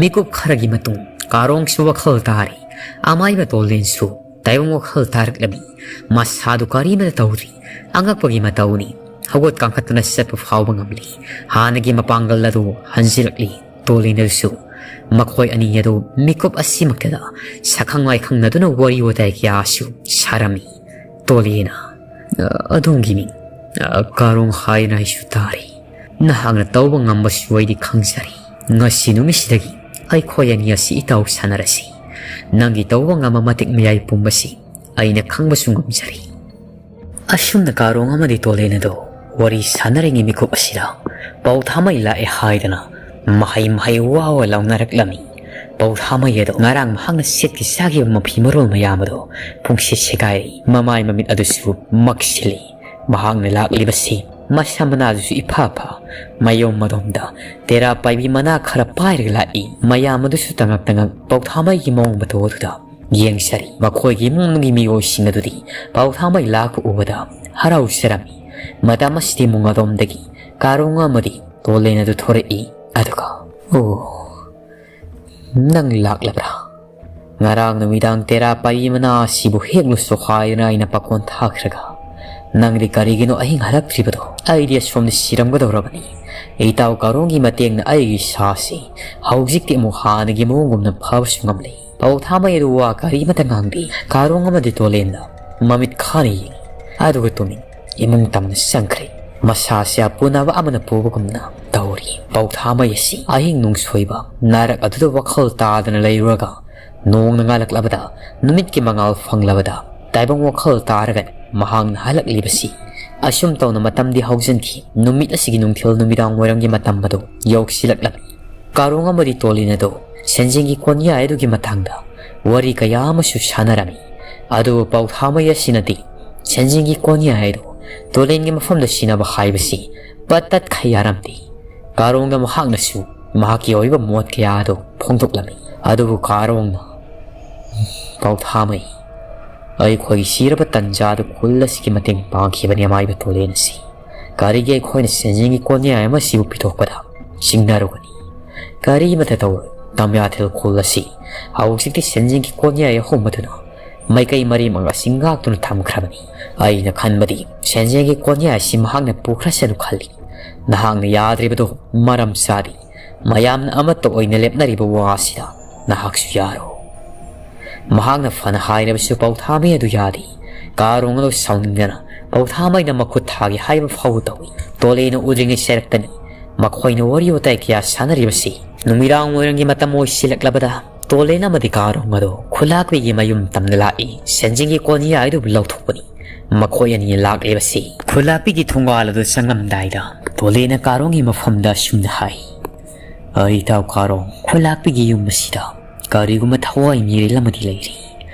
ꯃꯤꯀꯨꯞ ꯈꯔꯒꯤ ꯃꯇꯨꯡ ꯀꯥꯔꯣꯡꯁꯨ ꯋꯥꯈꯜ ꯇꯥꯔꯦ꯫ ꯑꯃꯥꯏꯕ ꯇꯣꯂꯦꯟꯁꯨ ꯇꯥꯏꯕꯪ ꯋꯥꯈꯜ ꯇꯥꯔꯛꯂꯝꯃꯤ꯫ ꯃꯁꯥꯗꯨ ꯀꯔꯤꯃꯠꯇ ꯇꯧꯗ꯭ꯔꯤ꯫ ꯑꯉꯛꯄꯒꯤ ꯃꯇꯧꯅꯤ꯫ ꯍꯧꯒꯠ ꯀꯥꯡꯈꯠꯇꯨꯅ ꯆꯠꯄ ꯐꯥꯎꯕ ꯉꯝꯂꯤ꯫ ꯍꯥꯟꯅꯒꯤ ꯃꯄꯥꯡꯒꯜ ꯑꯗꯨ ꯍꯟꯖꯤꯜꯂꯛꯂꯤ꯫ ꯇꯣꯂꯦꯟ ꯑꯗꯨꯁꯨ ꯃꯈꯣꯏ ꯑꯅꯤ ꯑꯗꯨ ꯃꯤꯀꯨꯞ ꯑꯁꯤꯃꯛꯇꯗ ꯁꯛꯈꯪ ꯃꯥꯏꯈꯪꯅꯗꯨꯅ ꯋꯥꯔꯤ ꯋꯥꯇꯥꯏ ꯀꯌꯥꯁꯨ ꯁꯥꯔꯝꯃꯤ꯫ ꯇꯣꯂꯦꯟꯅ, "ꯑ, ꯑꯗꯣꯝꯒꯤ ꯃꯤꯡ, ꯑ, ꯀꯥꯔꯣꯡ ꯍꯥꯏꯅ ꯑꯩꯁꯨ ꯇꯥꯔꯤ꯫ ꯅꯍꯥꯛꯅ ꯇꯧꯕ ꯉꯝꯕꯁꯨ ꯑꯩꯗꯤ ꯈꯪꯖꯔꯤ꯫ ꯉꯁꯤ ꯅꯨꯃꯤꯠꯁꯤꯗꯒꯤ ꯑꯩꯈꯣꯏ ꯑꯅꯤ ꯑꯁꯤ ꯏꯇꯥꯎ ꯁꯥꯟꯅꯔꯁꯤ꯫ ꯅꯪꯒꯤ ꯇꯧꯕ ꯉꯝꯕ ꯃꯇꯤꯛ ꯃꯌꯥꯏ ꯄꯨꯝꯕꯁꯤ ꯑꯩꯅ ꯈꯪꯕꯁꯨ ꯉꯝꯖꯔꯤ꯫" ꯑꯁꯨꯝꯅ ꯀꯥꯔꯣꯡ ꯑꯃꯗꯤ ꯇꯣꯂꯦꯟ ꯑꯗꯨ ꯋꯥꯔꯤ ꯁꯥꯟꯅꯔꯤꯉꯩ ꯃꯤꯀꯨꯞ ꯑꯁꯤꯗ ꯄꯥꯎ ꯊꯥꯃꯩ ꯂꯥꯛꯑꯦ ꯍꯥꯏꯗꯅ ꯃꯍꯩ ꯃꯍꯩ ꯋꯥ ꯋꯥ ꯂꯥꯎꯅꯔꯛꯂꯝꯃꯤ꯫ ꯄꯧꯊꯥꯃꯩ ꯑꯗꯣ ꯉꯔꯥꯡ ꯃꯍꯥꯛꯅ ꯁꯦꯠꯀꯤ ꯆꯥꯈꯤꯕ ꯃꯐꯤ ꯃꯔꯣꯜ ꯃꯌꯥꯝ ꯑꯗꯣ ꯄꯨꯡꯁꯦꯠ ꯁꯦꯒꯥꯏꯔꯦ꯫ ꯃꯃꯥꯏ ꯃꯃꯤꯠ ꯑꯗꯨꯁꯨ ꯃꯛꯁꯤꯜꯂꯤ꯫ ꯃꯍꯥꯛꯅ ꯂꯥꯛꯂꯤꯕꯁꯤ ꯃꯁꯝ ꯃꯅꯥꯗꯨꯁꯨ ꯏꯐꯥ ꯐꯥ, ꯃꯌꯣꯝ ꯃꯗꯣꯝꯗ ꯇꯦꯔꯥ ꯄꯥꯏꯕꯤ ꯃꯅꯥ ꯈꯔ ꯄꯥꯏꯔꯒ ꯂꯥꯛꯏ꯫ ꯃꯌꯥꯝ ꯑꯗꯨꯁꯨ ꯇꯉꯛ ꯇꯉꯛ ꯄꯧꯊꯥꯃꯩꯒꯤ ꯃꯑꯣꯡ ꯃꯇꯧ ꯑꯗꯨꯗ ꯌꯦꯡꯖꯔꯤ꯫ ꯃꯈꯣꯏꯒꯤ ꯏꯃꯨꯡꯒꯤ ꯃꯤꯑꯣꯏꯁꯤꯡ ꯑꯗꯨꯗꯤ ꯄꯧꯊꯥꯃꯩ ꯂꯥꯛꯄ ꯎꯕꯗ ꯍꯔꯥꯎꯖꯔꯝꯃꯤ꯫ ꯃꯇꯝ ꯑꯁꯤꯗ ꯏꯃꯨꯡ ꯑꯗꯣꯝꯗꯒꯤ ꯀꯥꯔꯣꯡ ꯑꯃꯗꯤ ꯇꯣꯂꯦꯟ ꯑꯗꯨ ꯊꯣꯔꯛꯏ꯫ ꯑꯗꯨꯒ, "ꯑꯣ, ꯅꯪ ꯂꯥꯛꯂꯕ꯭ꯔꯥ? ꯉꯔꯥꯡ ꯅꯨꯃꯤꯗꯥꯡ ꯇꯦꯔꯥ ꯄꯥꯏꯕꯤ ꯃꯅꯥ ꯑꯁꯤꯕꯨ ꯍꯦꯛꯂꯨꯁꯨ ꯍꯥꯏꯗꯅ ꯑꯩꯅ ꯄꯥꯈꯣꯟ ꯊꯥꯈ꯭ꯔꯒ ꯅꯪꯗꯤ ꯀꯔꯤꯒꯤꯅꯣ ꯑꯍꯤꯡ ꯍꯜꯂꯛꯇ꯭ꯔꯤꯕꯗꯣ? ꯑꯩꯗꯤ ꯑꯁꯣꯝꯗ ꯁꯤꯔꯝꯒꯗꯧꯔꯕꯅꯤ꯫ ꯏꯇꯥꯎ ꯀꯥꯔꯣꯡꯒꯤ ꯃꯇꯦꯡꯅ ꯑꯩꯒꯤ ꯏꯁꯥꯁꯤ ꯍꯧꯖꯤꯛꯇꯤ ꯑꯃꯨꯛ ꯍꯥꯟꯅꯒꯤ ꯃꯑꯣꯡꯒꯨꯝꯅ ꯐꯕꯁꯨ ꯉꯝꯂꯦ꯫" ꯄꯧꯊꯥꯃꯩ ꯑꯗꯨ ꯋꯥ ꯀꯔꯤꯃꯇ ꯉꯥꯡꯗꯦ꯫ ꯀꯥꯔꯣꯡ ꯑꯃꯗꯤ ꯇꯣꯂꯦꯟꯗ ꯃꯃꯤꯠ ꯈꯥꯅ ꯌꯦꯡꯉꯤ꯫ ꯑꯗꯨꯒ ꯇꯨꯃꯤꯟ ꯏꯃꯨꯡ ꯇꯝꯅ ꯆꯪꯈ꯭ꯔꯦ꯫ ꯃꯁꯥꯁꯦ ꯑꯄꯨꯅꯕ ꯑꯃꯅ ꯄꯨꯕꯒꯨꯝꯅ ꯇꯧꯔꯤ꯫ ꯄꯧꯊꯥꯃꯩ ꯑꯁꯤ ꯑꯍꯤꯡ ꯅꯨꯡꯁꯣꯏꯕ ꯅꯥꯔꯛ ꯑꯗꯨꯗ ꯋꯥꯈꯜ ꯇꯥꯗꯅ ꯂꯩꯔꯨꯔꯒ ꯅꯣꯡꯅ ꯉꯥꯜꯂꯛꯂꯕꯗ, ꯅꯨꯃꯤꯠꯀꯤ ꯃꯉꯥꯜ ꯐꯪꯂꯕꯗ ꯇꯥꯏꯕꯪ ꯋꯥꯈꯜ ꯇꯥꯔꯒ ꯃꯍꯥꯛꯅ ꯍꯜꯂꯛꯂꯤꯕꯁꯤ ꯑꯁꯨꯝ ꯇꯧꯅ ꯃꯇꯝꯗꯤ ꯍꯧꯖꯤꯟꯈꯤ꯫ ꯅꯨꯃꯤꯠ ꯑꯁꯤꯒꯤ ꯅꯨꯡꯊꯤꯜ ꯅꯨꯃꯤꯗꯥꯡ ꯋꯥꯏꯔꯝꯒꯤ ꯃꯇꯝ ꯑꯗꯨ ꯌꯧꯁꯤꯜꯂꯛꯂꯝꯃꯤ꯫ ꯀꯥꯔꯣꯡ ꯑꯃꯗꯤ ꯇꯣꯂꯤꯟ ꯑꯗꯨ ꯁꯦꯟꯖꯦꯡꯒꯤ ꯀꯣꯟꯌꯥꯏ ꯑꯗꯨꯒꯤ ꯃꯇꯥꯡꯗ ꯋꯥꯔꯤ ꯀꯌꯥ ꯑꯃꯁꯨ ꯁꯥꯟꯅꯔꯝꯃꯤ꯫ ꯑꯗꯨꯕꯨ ꯄꯧꯊꯥꯃꯩ ꯑꯁꯤꯅꯗꯤ ꯁꯦꯟꯖꯦꯡꯒꯤ ꯀꯣꯟꯌꯥꯏ ꯑꯗꯨ ꯇꯣꯂꯤꯟꯒꯤ ꯃꯐꯝꯗ ꯁꯤꯟꯅꯕ ꯍꯥꯏꯕꯁꯤ ꯄꯠ ꯇꯠꯈ ꯌꯥꯔꯝꯗꯦ꯫ ꯀꯥꯔꯣꯡꯗ ꯃꯍꯥꯛꯅꯁꯨ ꯃꯍꯥꯛꯀꯤ ꯑꯣꯏꯕ ꯃꯣꯠ ꯀꯌꯥ ꯑꯗꯨ ꯐꯣꯡꯗꯣꯛꯂꯝꯃꯤ꯫ ꯑꯗꯨꯕꯨ ꯀꯥꯔꯣꯡꯅ, "ꯄꯧꯊꯥꯃꯩ, ꯑꯩꯈꯣꯏꯒꯤ ꯁꯤꯔꯕ ꯇꯟꯖꯥꯗ ꯈꯨꯜ ꯑꯁꯤꯒꯤ ꯃꯇꯦꯡ ꯄꯥꯡꯈꯤꯕꯅꯤ ꯑꯃꯥꯏꯕ ꯇꯣꯂꯦꯟ ꯑꯁꯤ꯫ ꯀꯔꯤꯒꯤ ꯑꯩꯈꯣꯏꯅ ꯁꯦꯟꯖꯦꯡꯒꯤ ꯀꯣꯟꯌꯥꯏ ꯑꯃ ꯑꯁꯤꯕꯨ ꯄꯤꯊꯣꯛꯄꯗ ꯆꯤꯡꯅꯔꯨꯒꯅꯤ? ꯀꯔꯤꯃꯠꯇ ꯇꯧꯔꯣꯏ꯫ ꯇꯝꯌꯥꯊꯦꯜ ꯈꯨꯜ ꯑꯁꯤ ꯍꯧꯖꯤꯛꯇꯤ ꯁꯦꯟꯖꯦꯡꯒꯤ ꯀꯣꯟꯌꯥꯏ ꯑꯍꯨꯝ ꯑꯗꯨꯅ ꯃꯥꯏꯀꯩ ꯃꯔꯤꯃꯛ ꯑꯁꯤ ꯉꯥꯛꯇꯨꯅ ꯊꯝꯈ꯭ꯔꯕꯅꯤ꯫ ꯑꯩꯅ ꯈꯟꯕꯗꯤ ꯁꯦꯟꯖꯦꯡꯒꯤ ꯀꯣꯟꯌꯥꯏ ꯑꯁꯤ ꯃꯍꯥꯛꯅ ꯄꯨꯈ꯭ꯔꯁꯅꯨ ꯈꯜꯂꯤ꯫ ꯅꯍꯥꯛꯅ ꯌꯥꯗ꯭ꯔꯤꯕꯗꯨ ꯃꯔꯝ ꯆꯥꯗꯦ꯫ ꯃꯌꯥꯝꯅ ꯑꯃꯠꯇ ꯑꯣꯏꯅ ꯂꯦꯞꯅꯔꯤꯕ ꯋꯥ ꯑꯁꯤꯗ ꯅꯍꯥꯛꯁꯨ ꯌꯥꯔꯣ꯫" ꯃꯍꯥꯛꯅ ꯐꯅ ꯍꯥꯏꯔꯕꯁꯨ ꯄꯧꯊꯥꯃꯩ ꯑꯗꯨ ꯌꯥꯗꯦ꯫ ꯀꯥꯔꯣꯡ ꯑꯗꯨ ꯁꯥꯎꯅꯤꯡꯗꯅ ꯄꯧꯊꯥꯃꯩꯗ ꯃꯈꯨꯠ ꯊꯥꯒꯦ ꯍꯥꯏꯕ ꯐꯥꯎꯕ ꯇꯧꯏ꯫ ꯇꯣꯂꯦꯟꯅ ꯎꯗ꯭ꯔꯤꯉꯩ ꯆꯩꯔꯛꯇꯅꯤ꯫ ꯃꯈꯣꯏꯅ ꯋꯥꯔꯤ ꯋꯥꯇꯥꯏ ꯀꯌꯥ ꯁꯥꯟꯅꯔꯤꯕꯁꯤ ꯅꯨꯃꯤꯗꯥꯡ ꯋꯥꯏꯔꯝꯒꯤ ꯃꯇꯝ ꯑꯣꯏꯁꯤꯜꯂꯛꯂꯕꯗ ꯇꯣꯂꯦꯟ ꯑꯃꯗꯤ ꯀꯥꯔꯣꯡ ꯑꯗꯨ ꯈꯨꯂꯥꯛꯄꯤꯒꯤ ꯃꯌꯨꯝ ꯇꯝꯅ ꯂꯥꯛꯏ꯫ ꯁꯦꯟꯖꯦꯡꯒꯤ ꯀꯣꯟꯌꯥꯏ ꯑꯗꯨꯕꯨ ꯂꯧꯊꯣꯛꯄꯅꯤ꯫ ꯃꯈꯣꯏ ꯑꯅꯤ ꯂꯥꯛꯂꯤꯕꯁꯤ ꯈꯨꯂꯥꯛꯄꯤꯒꯤ ꯊꯣꯡꯒꯥꯜ ꯑꯗꯨ ꯆꯪꯂꯝꯗꯥꯏꯗ ꯇꯣꯂꯦꯟꯅ ꯀꯥꯔꯣꯡꯒꯤ ꯃꯐꯝꯗ ꯑꯁꯨꯝꯅ ꯍꯥꯏ, "ꯑꯩ ꯏꯇꯥꯎ ꯀꯥꯔꯣꯡ, ꯈꯨꯂꯥꯛꯄꯤꯒꯤ ꯌꯨꯝ ꯑꯁꯤꯗ ꯀꯔꯤꯒꯨꯝꯕ ꯊꯋꯥꯏ ꯃꯤꯔꯦꯜ ꯑꯃꯗꯤ ꯂꯩꯔꯤ꯫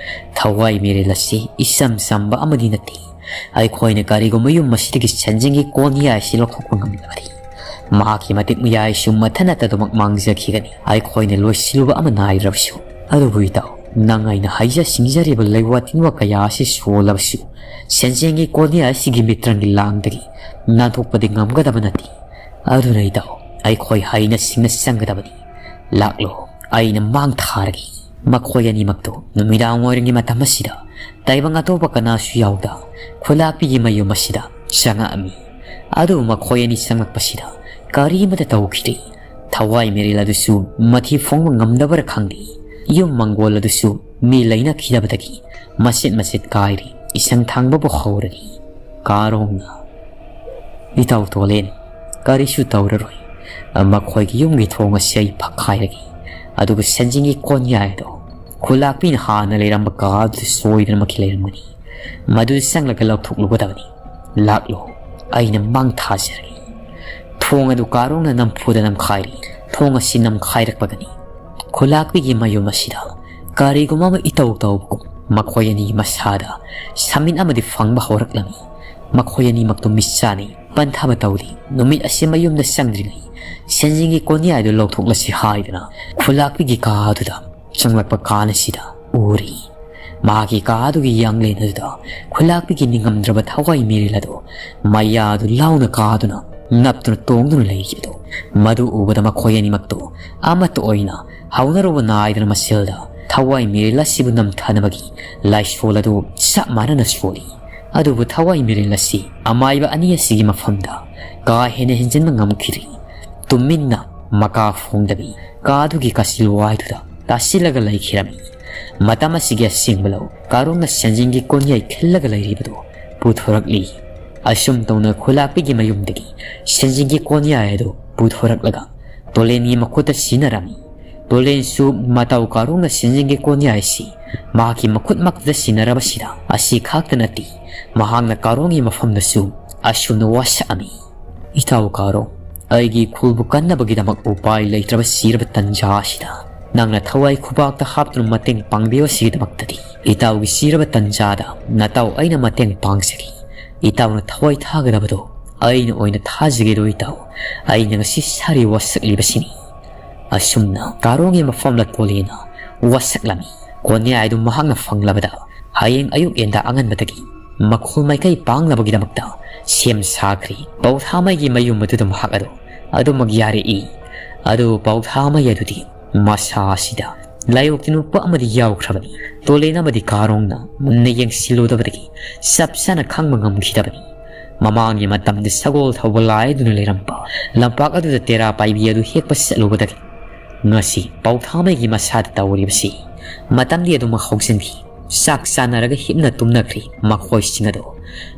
ꯊꯋꯥꯏ ꯃꯤꯔꯦꯜ ꯑꯁꯤ ꯏꯆꯝ ꯆꯝꯕ ꯑꯃꯗꯤ ꯅꯠꯇꯦ꯫ ꯑꯩꯈꯣꯏꯅ ꯀꯔꯤꯒꯨꯝꯕ ꯌꯨꯝ ꯑꯁꯤꯗꯒꯤ ꯁꯦꯟꯖꯦꯡꯒꯤ ꯀꯣꯟꯌꯥꯏ ꯑꯁꯤ ꯂꯧꯊꯣꯛꯄ ꯉꯝꯂꯕꯗꯤ, ꯃꯍꯥꯛꯀꯤ ꯃꯇꯤꯛ ꯃꯌꯥꯏꯁꯨ ꯃꯊꯟꯇ ꯑꯗꯨꯃꯛ ꯃꯥꯡꯖꯈꯤꯒꯅꯤ꯫ ꯑꯩꯈꯣꯏꯅ ꯂꯣꯏꯁꯤꯜꯂꯨꯕ ꯑꯃ ꯅꯥꯏꯗ꯭ꯔꯕꯁꯨ꯫ ꯑꯗꯨꯕꯨ ꯏꯇꯥꯎ, ꯅꯪ ꯑꯩꯅ ꯍꯩꯖ ꯁꯤꯡꯖꯔꯤꯕ ꯂꯩꯋꯥ ꯇꯤꯟꯋꯥ ꯀꯌꯥ ꯑꯁꯤ ꯁꯣꯜꯂꯕꯁꯨ, ꯁꯦꯟꯖꯦꯡꯒꯤ ꯀꯣꯟꯌꯥꯏ ꯑꯁꯤꯒꯤ ꯃꯤꯇ꯭ꯔꯪꯒꯤ ꯂꯥꯡꯗꯒꯤ ꯅꯥꯟꯊꯣꯛꯄꯗꯤ ꯉꯝꯒꯗꯕ ꯅꯠꯇꯦ꯫ ꯑꯗꯨꯅ ꯏꯇꯥꯎ, ꯑꯩꯈꯣꯏ ꯍꯩꯅ ꯁꯤꯡꯅ ꯆꯪꯒꯗꯕꯅꯤ꯫ ꯂꯥꯛꯂꯣ, ꯑꯩꯅ ꯃꯥꯡ ꯊꯥꯔꯒꯦ꯫" ꯃꯈꯣꯏ ꯑꯅꯤꯃꯛꯇꯨ ꯅꯨꯃꯤꯗꯥꯡ ꯋꯥꯏꯔꯝꯒꯤ ꯃꯇꯝ ꯑꯁꯤꯗ ꯇꯥꯏꯕꯪ ꯑꯇꯣꯞꯄ ꯀꯅꯥꯁꯨ ꯌꯥꯎꯗ ꯈꯨꯂꯥꯛꯄꯤꯒꯤ ꯃꯌꯨꯝ ꯑꯁꯤꯗ ꯆꯪꯉꯛꯑꯝꯃꯤ꯫ ꯑꯗꯨꯕꯨ ꯃꯈꯣꯏ ꯑꯅꯤ ꯆꯪꯂꯛꯄꯁꯤꯗ ꯀꯔꯤꯃꯠꯇ ꯇꯧꯈꯤꯗꯦ꯫ ꯊꯋꯥꯏ ꯃꯤꯔꯦꯜ ꯑꯗꯨꯁꯨ ꯃꯊꯤ ꯐꯣꯡꯕ ꯉꯝꯗꯕꯔ ꯈꯪꯗꯦ, ꯌꯨꯝ ꯃꯪꯒꯣꯜ ꯑꯗꯨꯁꯨ ꯃꯤ ꯂꯩꯅꯈꯤꯗꯕꯗꯒꯤ ꯃꯆꯦꯠ ꯃꯆꯦꯠ ꯀꯥꯏꯔꯤ꯫ ꯏꯁꯪ ꯊꯥꯡꯕꯕꯨ ꯍꯧꯔꯔꯤ꯫ ꯀꯥꯔꯣꯡꯅ, "ꯏꯇꯥꯎ ꯇꯣꯂꯦꯟ, ꯀꯔꯤꯁꯨ ꯇꯧꯔꯔꯣꯏ꯫ ꯃꯈꯣꯏꯒꯤ ꯌꯨꯝꯒꯤ ꯊꯣꯡ ꯑꯁꯤ ꯑꯩ ꯐꯛꯈꯥꯏꯔꯒꯦ꯫ ꯑꯗꯨꯒ ꯁꯦꯟꯖꯦꯡꯒꯤ ꯀꯣꯟꯌꯥꯏ ꯑꯗꯣ ꯈꯨꯂꯥꯛꯄꯤꯅ ꯍꯥꯟꯅ ꯂꯩꯔꯝꯕ ꯀꯥ ꯑꯗꯨꯗ ꯁꯣꯏꯗꯅꯃꯛꯀꯤ ꯂꯩꯔꯝꯒꯅꯤ꯫ ꯃꯗꯨ ꯆꯪꯂꯒ ꯂꯧꯊꯣꯛꯂꯨꯒꯗꯕꯅꯤ꯫ ꯂꯥꯛꯂꯣ, ꯑꯩꯅ ꯃꯥꯡ ꯊꯥꯖꯔꯒꯦ꯫" ꯊꯣꯡ ꯑꯗꯨ ꯀꯥꯔꯣꯡꯅ ꯅꯝꯐꯨꯗ ꯅꯝꯈꯥꯏꯔꯤ꯫ ꯊꯣꯡ ꯑꯁꯤ ꯅꯝꯈꯥꯏꯔꯛꯄꯒꯅꯤ ꯈꯨꯂꯥꯛꯄꯤꯒꯤ ꯃꯌꯨꯝ ꯑꯁꯤꯗ ꯀꯔꯤꯒꯨꯝꯕ ꯑꯃ ꯏꯇꯧ ꯇꯧꯕꯒꯨꯝ ꯃꯈꯣꯏ ꯑꯅꯤꯒꯤ ꯃꯁꯥꯗ ꯁꯃꯤꯠ ꯑꯃꯗꯤ ꯐꯪꯕ ꯍꯧꯔꯛꯂꯝꯃꯤ꯫ ꯃꯈꯣꯏ ꯑꯅꯤꯃꯛꯇꯨ ꯃꯤꯠ ꯆꯥꯅꯩ꯫ ꯄꯟꯊꯕ ꯇꯧꯔꯤ꯫ ꯅꯨꯃꯤꯠ ꯑꯁꯤ ꯃꯌꯨꯝꯗ ꯆꯪꯗ꯭ꯔꯤꯉꯩ ꯁꯦꯟꯖꯦꯡꯒꯤ ꯀꯣꯟꯌꯥꯏꯗꯨ ꯂꯧꯊꯣꯛꯂꯁꯤ ꯍꯥꯏꯗꯨꯅ ꯈꯨꯂꯥꯛꯄꯤꯒꯤ ꯀꯥ ꯑꯗꯨꯗ ꯆꯪꯂꯛꯄ ꯀꯥꯟ ꯑꯁꯤꯗ ꯎꯔꯤ꯫ ꯃꯍꯥꯛꯀꯤ ꯀꯥ ꯑꯗꯨꯒꯤ ꯌꯥꯡꯂꯦꯟ ꯑꯗꯨꯗ ꯈꯨꯂꯥꯛꯄꯤꯒꯤ ꯅꯤꯡꯉꯝꯗ꯭ꯔꯕ ꯊꯋꯥꯏ ꯃꯤꯔꯦꯜ ꯑꯗꯨ ꯃꯌꯥꯗꯨ ꯂꯥꯎꯅ ꯀꯥꯗꯨꯅ ꯅꯞꯇꯨꯅ ꯇꯣꯡꯗꯨꯅ ꯂꯩꯈꯤꯕꯗꯨ, ꯃꯗꯨ ꯎꯕꯗ ꯃꯈꯣꯏ ꯑꯅꯤꯃꯛꯇꯨ ꯑꯃꯠꯇ ꯑꯣꯏꯅ ꯍꯧꯅꯔꯨꯕ ꯅꯥꯏꯗꯅ ꯃꯁꯦꯜꯗ ꯊꯋꯥꯏ ꯃꯤꯔꯦꯜ ꯑꯁꯤꯕꯨ ꯅꯝꯊꯅꯕꯒꯤ ꯂꯥꯏꯁꯣꯜ ꯑꯗꯨ ꯆꯞ ꯃꯥꯟꯅꯅ ꯁꯣꯜꯂꯤ꯫ ꯑꯗꯨꯕꯨ ꯊꯋꯥꯏ ꯃꯤꯔꯦꯜ ꯑꯁꯤ ꯑꯃꯥꯏꯕ ꯑꯅꯤ ꯑꯁꯤꯒꯤ ꯃꯐꯝꯗ ꯀꯥ ꯍꯦꯟꯅ ꯍꯦꯟꯖꯤꯟꯕ ꯉꯝꯈꯤꯗ꯭ꯔꯤ꯫ ꯇꯨꯃꯤꯟꯅ ꯃꯀꯥ ꯐꯣꯡꯗꯕꯤ ꯀꯥꯗꯨꯒꯤ ꯀꯥꯆꯤꯜ ꯋꯥꯏꯗꯨꯗ ꯇꯥꯁꯤꯜꯂꯒ ꯂꯩꯈꯤꯔꯝꯃꯤ꯫ ꯃꯇꯝ ꯑꯁꯤꯒꯤ ꯑꯁꯦꯡꯕ ꯂꯧ ꯀꯥꯔꯣꯡꯅ ꯁꯦꯟꯖꯦꯡꯒꯤ ꯀꯣꯟꯌꯥꯏ ꯈꯤꯜꯂꯒ ꯂꯩꯔꯤꯕꯗꯨ ꯄꯨꯊꯣꯔꯛꯂꯤ꯫ ꯑꯁꯨꯝ ꯇꯧꯅ ꯈꯨꯂꯥꯛꯄꯤꯒꯤ ꯃꯌꯨꯝꯗꯒꯤ ꯁꯦꯟꯖꯦꯡꯒꯤ ꯀꯣꯟꯌꯥꯏ ꯑꯗꯨ ꯄꯨꯊꯣꯔꯛꯂꯒ ꯇꯣꯂꯦꯟꯒꯤ ꯃꯈꯨꯠꯇ ꯁꯤꯟꯅꯔꯝꯃꯤ꯫ ꯇꯣꯂꯦꯟꯁꯨ ꯃꯇꯧ ꯀꯥꯔꯣꯡꯅ ꯁꯦꯟꯖꯦꯡꯒꯤ ꯀꯣꯟꯌꯥꯏ ꯑꯁꯤ ꯃꯍꯥꯛꯀꯤ ꯃꯈꯨꯠꯃꯛꯇ ꯁꯤꯟꯅꯔꯕꯁꯤꯗ ꯑꯁꯤ ꯈꯛꯇ ꯅꯠꯇꯦ, ꯃꯍꯥꯛꯅ ꯀꯥꯔꯣꯡꯒꯤ ꯃꯐꯝꯗꯁꯨ ꯑꯁꯨꯝꯅ ꯋꯥꯁꯛꯑꯝꯃꯤ꯫ "ꯏꯇꯥꯎ ꯀꯥꯔꯣꯡ, ꯑꯩꯒꯤ ꯏꯈꯨꯜꯕꯨ ꯀꯟꯅꯕꯒꯤꯗꯃꯛ ꯎꯄꯥꯏ ꯂꯩꯇ꯭ꯔꯕ ꯁꯤꯔꯕ ꯇꯟꯖꯥ ꯑꯁꯤꯗ ꯅꯪꯅ ꯊꯋꯥꯏ ꯈꯨꯕꯥꯛꯇ ꯍꯥꯞꯇꯨꯅ ꯃꯇꯦꯡ ꯄꯥꯡꯕꯤꯕ ꯑꯁꯤꯒꯤꯗꯃꯛꯇꯗꯤ ꯏꯇꯥꯎꯒꯤ ꯁꯤꯔꯕ ꯇꯟꯖꯥꯗ ꯅꯇꯥꯎ ꯑꯩꯅ ꯃꯇꯦꯡ ꯄꯥꯡꯖꯒꯦ꯫ ꯏꯇꯥꯎꯅ ꯊꯋꯥꯏ ꯊꯥꯒꯗꯕꯗꯣ ꯑꯩꯅ ꯑꯣꯏꯅ ꯊꯥꯖꯒꯦꯗꯣ ꯏꯇꯥꯎ꯫ ꯑꯩꯅ ꯉꯁꯤ ꯁꯥꯔꯤ ꯋꯥꯁꯛꯂꯤꯕꯁꯤꯅꯤ꯫ ꯑꯁꯨꯝꯅ ꯀꯥꯔꯣꯡꯒꯤ ꯃꯐꯝꯗ ꯇꯣꯂꯦꯅ ꯋꯥꯁꯛꯂꯝꯃꯤ꯫ ꯀꯣꯟꯌꯥꯏ ꯑꯗꯨ ꯃꯍꯥꯛꯅ ꯐꯪꯂꯕꯗ ꯍꯌꯦꯡ ꯑꯌꯨꯛ ꯌꯦꯟꯗꯥ ꯑꯉꯟꯕꯗꯒꯤ ꯃꯈꯣꯜ ꯃꯥꯏꯀꯩ ꯄꯥꯡꯅꯕꯒꯤꯗꯃꯛꯇ ꯁꯦꯝ ꯁꯥꯈ꯭ꯔꯤ꯫ ꯄꯧꯊꯥꯃꯩꯒꯤ ꯃꯌꯨꯝ ꯑꯗꯨꯗ ꯃꯍꯥꯛ ꯑꯗꯨ ꯑꯗꯨꯃꯛ ꯌꯥꯔꯛꯏ꯫ ꯑꯗꯨ ꯄꯧꯊꯥꯃꯩ ꯑꯗꯨꯗꯤ ꯃꯁꯥ ꯑꯁꯤꯗ ꯂꯥꯏꯑꯣꯛꯇꯤ ꯅꯨꯄꯥ ꯑꯃꯗꯤ ꯌꯥꯎꯈ꯭ꯔꯕꯅꯤ꯫ ꯇꯣꯂꯦꯟ ꯑꯃꯗꯤ ꯀꯥꯔꯣꯡꯅ ꯃꯨꯟꯅ ꯌꯦꯡꯁꯤꯜꯂꯨꯗꯕꯗꯒꯤ ꯆꯞ ꯆꯥꯅ ꯈꯪꯕ ꯉꯝꯈꯤꯗꯕꯅꯤ꯫ ꯃꯃꯥꯡꯒꯤ ꯃꯇꯝꯗ ꯁꯒꯣꯜ ꯊꯧꯕ ꯂꯥꯏꯗꯨꯅ ꯂꯩꯔꯝꯕ ꯂꯝꯄꯥꯛ ꯑꯗꯨꯗ ꯇꯦꯔꯥ ꯄꯥꯏꯕꯤ ꯑꯗꯨ ꯍꯦꯛꯄ ꯆꯠꯂꯨꯕꯗꯒꯤ ꯉꯁꯤ ꯄꯧꯊꯥꯃꯩꯒꯤ ꯃꯁꯥꯗ ꯇꯧꯔꯤꯕꯁꯤ ꯃꯇꯝꯗꯤ ꯑꯗꯨꯃꯛ ꯍꯧꯖꯤꯟꯈꯤ꯫ ꯆꯥꯛ ꯆꯥꯅꯔꯒ ꯍꯤꯞꯅ ꯇꯨꯝꯅꯈ꯭ꯔꯤ ꯃꯈꯣꯏꯁꯤꯡ ꯑꯗꯨ꯫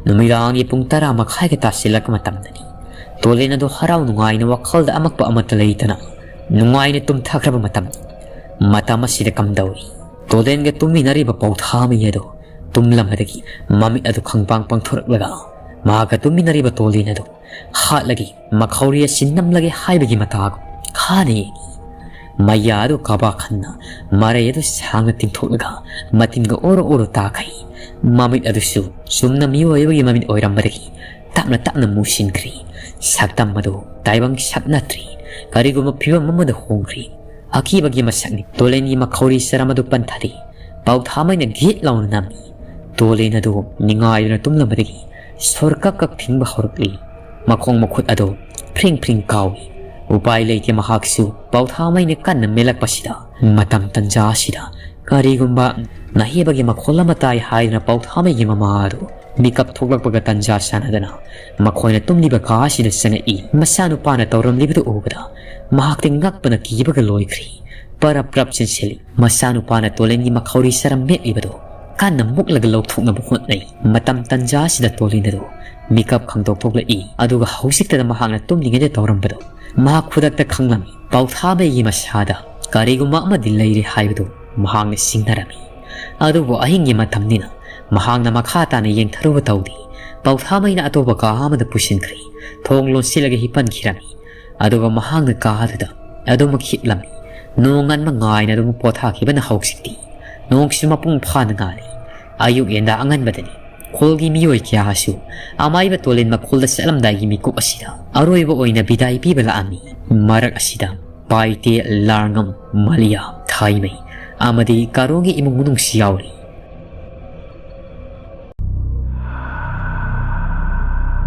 ꯅꯨꯃꯤꯗꯥꯡꯒꯤ ꯄꯨꯡ ꯇꯔꯥ ꯃꯈꯥꯏꯒ ꯇꯥꯁꯤꯜꯂꯛꯄ ꯃꯇꯝꯗꯅꯤ꯫ ꯇꯣꯂꯦꯟ ꯑꯗꯨ ꯍꯔꯥꯎ ꯅꯨꯡꯉꯥꯏꯅ ꯋꯥꯈꯜꯗ ꯑꯃꯛꯄ ꯑꯃꯠꯇ ꯂꯩꯇꯅ ꯅꯨꯡꯉꯥꯏꯅ ꯇꯨꯝꯊꯈ꯭ꯔꯕ ꯃꯇꯝ꯫ ꯃꯇꯝ ꯑꯁꯤꯗ ꯀꯝꯗꯧꯏ? ꯇꯣꯂꯦꯟꯒ ꯇꯨꯝꯃꯤꯟꯅꯔꯤꯕ ꯄꯧꯊꯥꯃꯩ ꯑꯗꯨ ꯇꯨꯝꯂꯝꯕꯗꯒꯤ ꯃꯃꯤꯠ ꯑꯗꯨ ꯈꯪꯄꯥꯡ ꯄꯥꯡꯊꯣꯔꯛꯂꯒ ꯃꯍꯥꯛꯀ ꯇꯨꯝꯃꯤꯟꯅꯔꯤꯕ ꯇꯣꯂꯦꯟ ꯑꯗꯨ ꯍꯥꯠꯂꯒꯦ, ꯃꯈꯧꯔꯤ ꯑꯁꯤ ꯅꯝꯂꯒꯦ ꯍꯥꯏꯕꯒꯤ ꯃꯇꯥꯒꯨꯝ ꯈꯥꯅ ꯌꯦꯡꯏ꯫ ꯃꯌꯥ ꯑꯗꯨ ꯀꯥꯕꯥꯛ ꯍꯟꯅ ꯃꯔꯩ ꯑꯗꯨ ꯁꯥꯡꯅ ꯇꯤꯡꯊꯣꯛꯂꯒ ꯃꯇꯤꯟꯒ ꯑꯣꯔꯣ ꯑꯣꯔꯣ ꯇꯥꯈꯩ꯫ ꯃꯃꯤꯠ ꯑꯗꯨꯁꯨ ꯆꯨꯝꯅ ꯃꯤꯑꯣꯏꯕꯒꯤ ꯃꯃꯤꯠ ꯑꯣꯏꯔꯝꯕꯗꯒꯤ ꯇꯞꯅ ꯇꯞꯅ ꯃꯨꯁꯤꯟꯈ꯭ꯔꯤ꯫ ꯁꯛꯇꯝ ꯑꯗꯨ ꯇꯥꯏꯕꯪ ꯁꯛ ꯅꯠꯇ꯭ꯔꯤ꯫ ꯀꯔꯤꯒꯨꯝꯕ ꯐꯤꯕꯝ ꯑꯃꯗ ꯍꯣꯡꯈ꯭ꯔꯤ꯫ ꯑꯀꯤꯕꯒꯤ ꯃꯁꯛꯅꯤ꯫ ꯇꯣꯂꯦꯟꯒꯤ ꯃꯈꯧꯔꯤ ꯆꯔꯝ ꯑꯗꯨ ꯄꯟꯊꯔꯤ꯫ ꯄꯧꯊꯥꯃꯩꯅ ꯒꯤꯠ ꯂꯥꯎꯅ ꯅꯝꯃꯤ꯫ ꯇꯣꯂꯦꯟ ꯑꯗꯨ ꯅꯤꯡꯉꯥꯏꯗꯨꯅ ꯇꯨꯝꯂꯝꯕꯗꯒꯤ ꯁꯣꯔ ꯀꯛ ꯀꯛ ꯊꯤꯡꯕ ꯍꯧꯔꯛꯂꯤ꯫ ꯃꯈꯣꯡ ꯃꯈꯨꯠ ꯑꯗꯨ ꯐ꯭ꯔꯤꯡ ꯐ꯭ꯔꯤꯡ ꯀꯥꯎꯏ꯫ ꯎꯄꯥꯏ ꯂꯩꯇꯦ ꯃꯍꯥꯛꯁꯨ ꯄꯧꯊꯥꯃꯩꯅ ꯀꯟꯅ ꯃꯦꯜꯂꯛꯄꯁꯤꯗ꯫ ꯃꯇꯝ ꯇꯟꯖꯥ ꯑꯁꯤꯗ ꯀꯔꯤꯒꯨꯝꯕ ꯅꯍꯦꯕꯒꯤ ꯃꯈꯣꯜ ꯑꯃ ꯇꯥꯏ ꯍꯥꯏꯗꯨꯅ ꯄꯧꯊꯥꯃꯩꯒꯤ ꯃꯃꯥ ꯑꯗꯨ ꯃꯤꯀꯞ ꯊꯣꯛꯂꯛꯄꯒ ꯇꯟꯖꯥ ꯆꯥꯟꯅꯗꯅ ꯃꯈꯣꯏꯅ ꯇꯨꯝꯂꯤꯕ ꯀꯥ ꯑꯁꯤꯗ ꯆꯪꯉꯛꯏ꯫ ꯃꯆꯥꯅꯨꯄꯥꯅ ꯇꯧꯔꯝꯂꯤꯕꯗꯨ ꯎꯕꯗ ꯃꯍꯥꯛꯇꯤ ꯉꯛꯄꯅ ꯀꯤꯕꯒ ꯂꯣꯏꯈ꯭ꯔꯤ꯫ ꯄꯔꯞ ꯄꯔꯞ ꯆꯦꯟꯁꯤꯜꯂꯤ꯫ ꯃꯆꯥꯅꯨꯄꯥꯅ ꯇꯣꯂꯦꯟꯒꯤ ꯃꯈꯧꯔꯤ ꯆꯔꯝ ꯃꯦꯠꯂꯤꯕꯗꯨ ꯀꯟꯅ ꯃꯨꯛꯂꯒ ꯂꯧꯊꯣꯛꯅꯕ ꯍꯣꯠꯅꯩ꯫ ꯃꯇꯝ ꯇꯟꯖꯥ ꯑꯁꯤꯗ ꯇꯣꯂꯦꯟ ꯑꯗꯨ ꯃꯤꯀꯞ ꯈꯪꯗꯣꯛ ꯊꯣꯛꯂꯛꯏ꯫ ꯑꯗꯨꯒ ꯍꯧꯖꯤꯛꯇꯗ ꯃꯍꯥꯛꯅ ꯇꯨꯝꯂꯤꯉꯩꯗ ꯇꯧꯔꯝꯕꯗꯣ ꯃꯍꯥꯛ ꯈꯨꯗꯛꯇ ꯈꯪꯂꯝꯃꯤ꯫ ꯄꯧꯊꯥꯃꯩꯒꯤ ꯃꯁꯥꯗ ꯀꯔꯤꯒꯨꯝꯕ ꯑꯃꯗꯤ ꯂꯩꯔꯦ ꯍꯥꯏꯕꯗꯨ ꯃꯍꯥꯛꯅ ꯁꯤꯡꯅꯔꯝꯃꯤ꯫ ꯑꯗꯨꯕꯨ ꯑꯍꯤꯡꯒꯤ ꯃꯇꯝꯅꯤꯅ ꯃꯍꯥꯛꯅ ꯃꯈꯥ ꯇꯥꯅ ꯌꯦꯡꯊꯔꯨꯕ ꯇꯧꯗꯦ꯫ ꯄꯧꯊꯥꯃꯩꯅ ꯑꯇꯣꯞꯄ ꯀꯥ ꯑꯃꯗ ꯄꯨꯁꯤꯟꯈ꯭ꯔꯦ꯫ ꯊꯣꯡ ꯂꯣꯟꯁꯤꯜꯂꯒ ꯍꯤꯞꯍꯟꯈꯤꯔꯝꯃꯤ꯫ ꯑꯗꯨꯒ ꯃꯍꯥꯛꯅ ꯀꯥ ꯑꯗꯨꯗ ꯑꯗꯨꯃꯛ ꯍꯤꯞꯂꯝꯃꯤ꯫ ꯅꯣꯡꯉꯥꯟꯕ ꯉꯥꯏꯅ ꯑꯗꯨꯝ ꯄꯣꯊꯥꯈꯤꯕꯅ ꯍꯧꯖꯤꯛꯇꯤ ꯅꯣꯡꯁꯤꯁꯨ ꯃꯄꯨꯡ ꯐꯥꯅ ꯉꯥꯜꯂꯤ꯫ ꯑꯌꯨꯛ ꯌꯦꯟꯗꯥ ꯑꯉꯟꯕꯗꯅꯤ꯫ ꯈꯨꯜꯒꯤ ꯃꯤꯑꯣꯏ ꯀꯌꯥꯁꯨ ꯑꯃꯥꯏꯕ ꯇꯣꯂꯦꯟ ꯃꯈꯣꯜꯗ ꯆꯠꯂꯝꯗꯥꯏꯒꯤ ꯃꯤꯀꯨꯞ ꯑꯁꯤꯗ ꯑꯔꯣꯏꯕ ꯑꯣꯏꯅ ꯕꯤꯗꯥꯏ ꯄꯤꯕ ꯂꯥꯛꯑꯝꯃꯤ꯫ ꯃꯔꯛ ꯑꯁꯤꯗ ꯄꯥꯏꯇꯦ, ꯂꯥꯔꯉꯝ, ꯃꯂꯤꯌꯥ, ꯊꯥꯏꯃꯩ ꯑꯃꯗꯤ ꯀꯥꯔꯣꯡꯒꯤ ꯏꯃꯨꯡ ꯃꯅꯨꯡꯁꯨ ꯌꯥꯎꯔꯤ꯫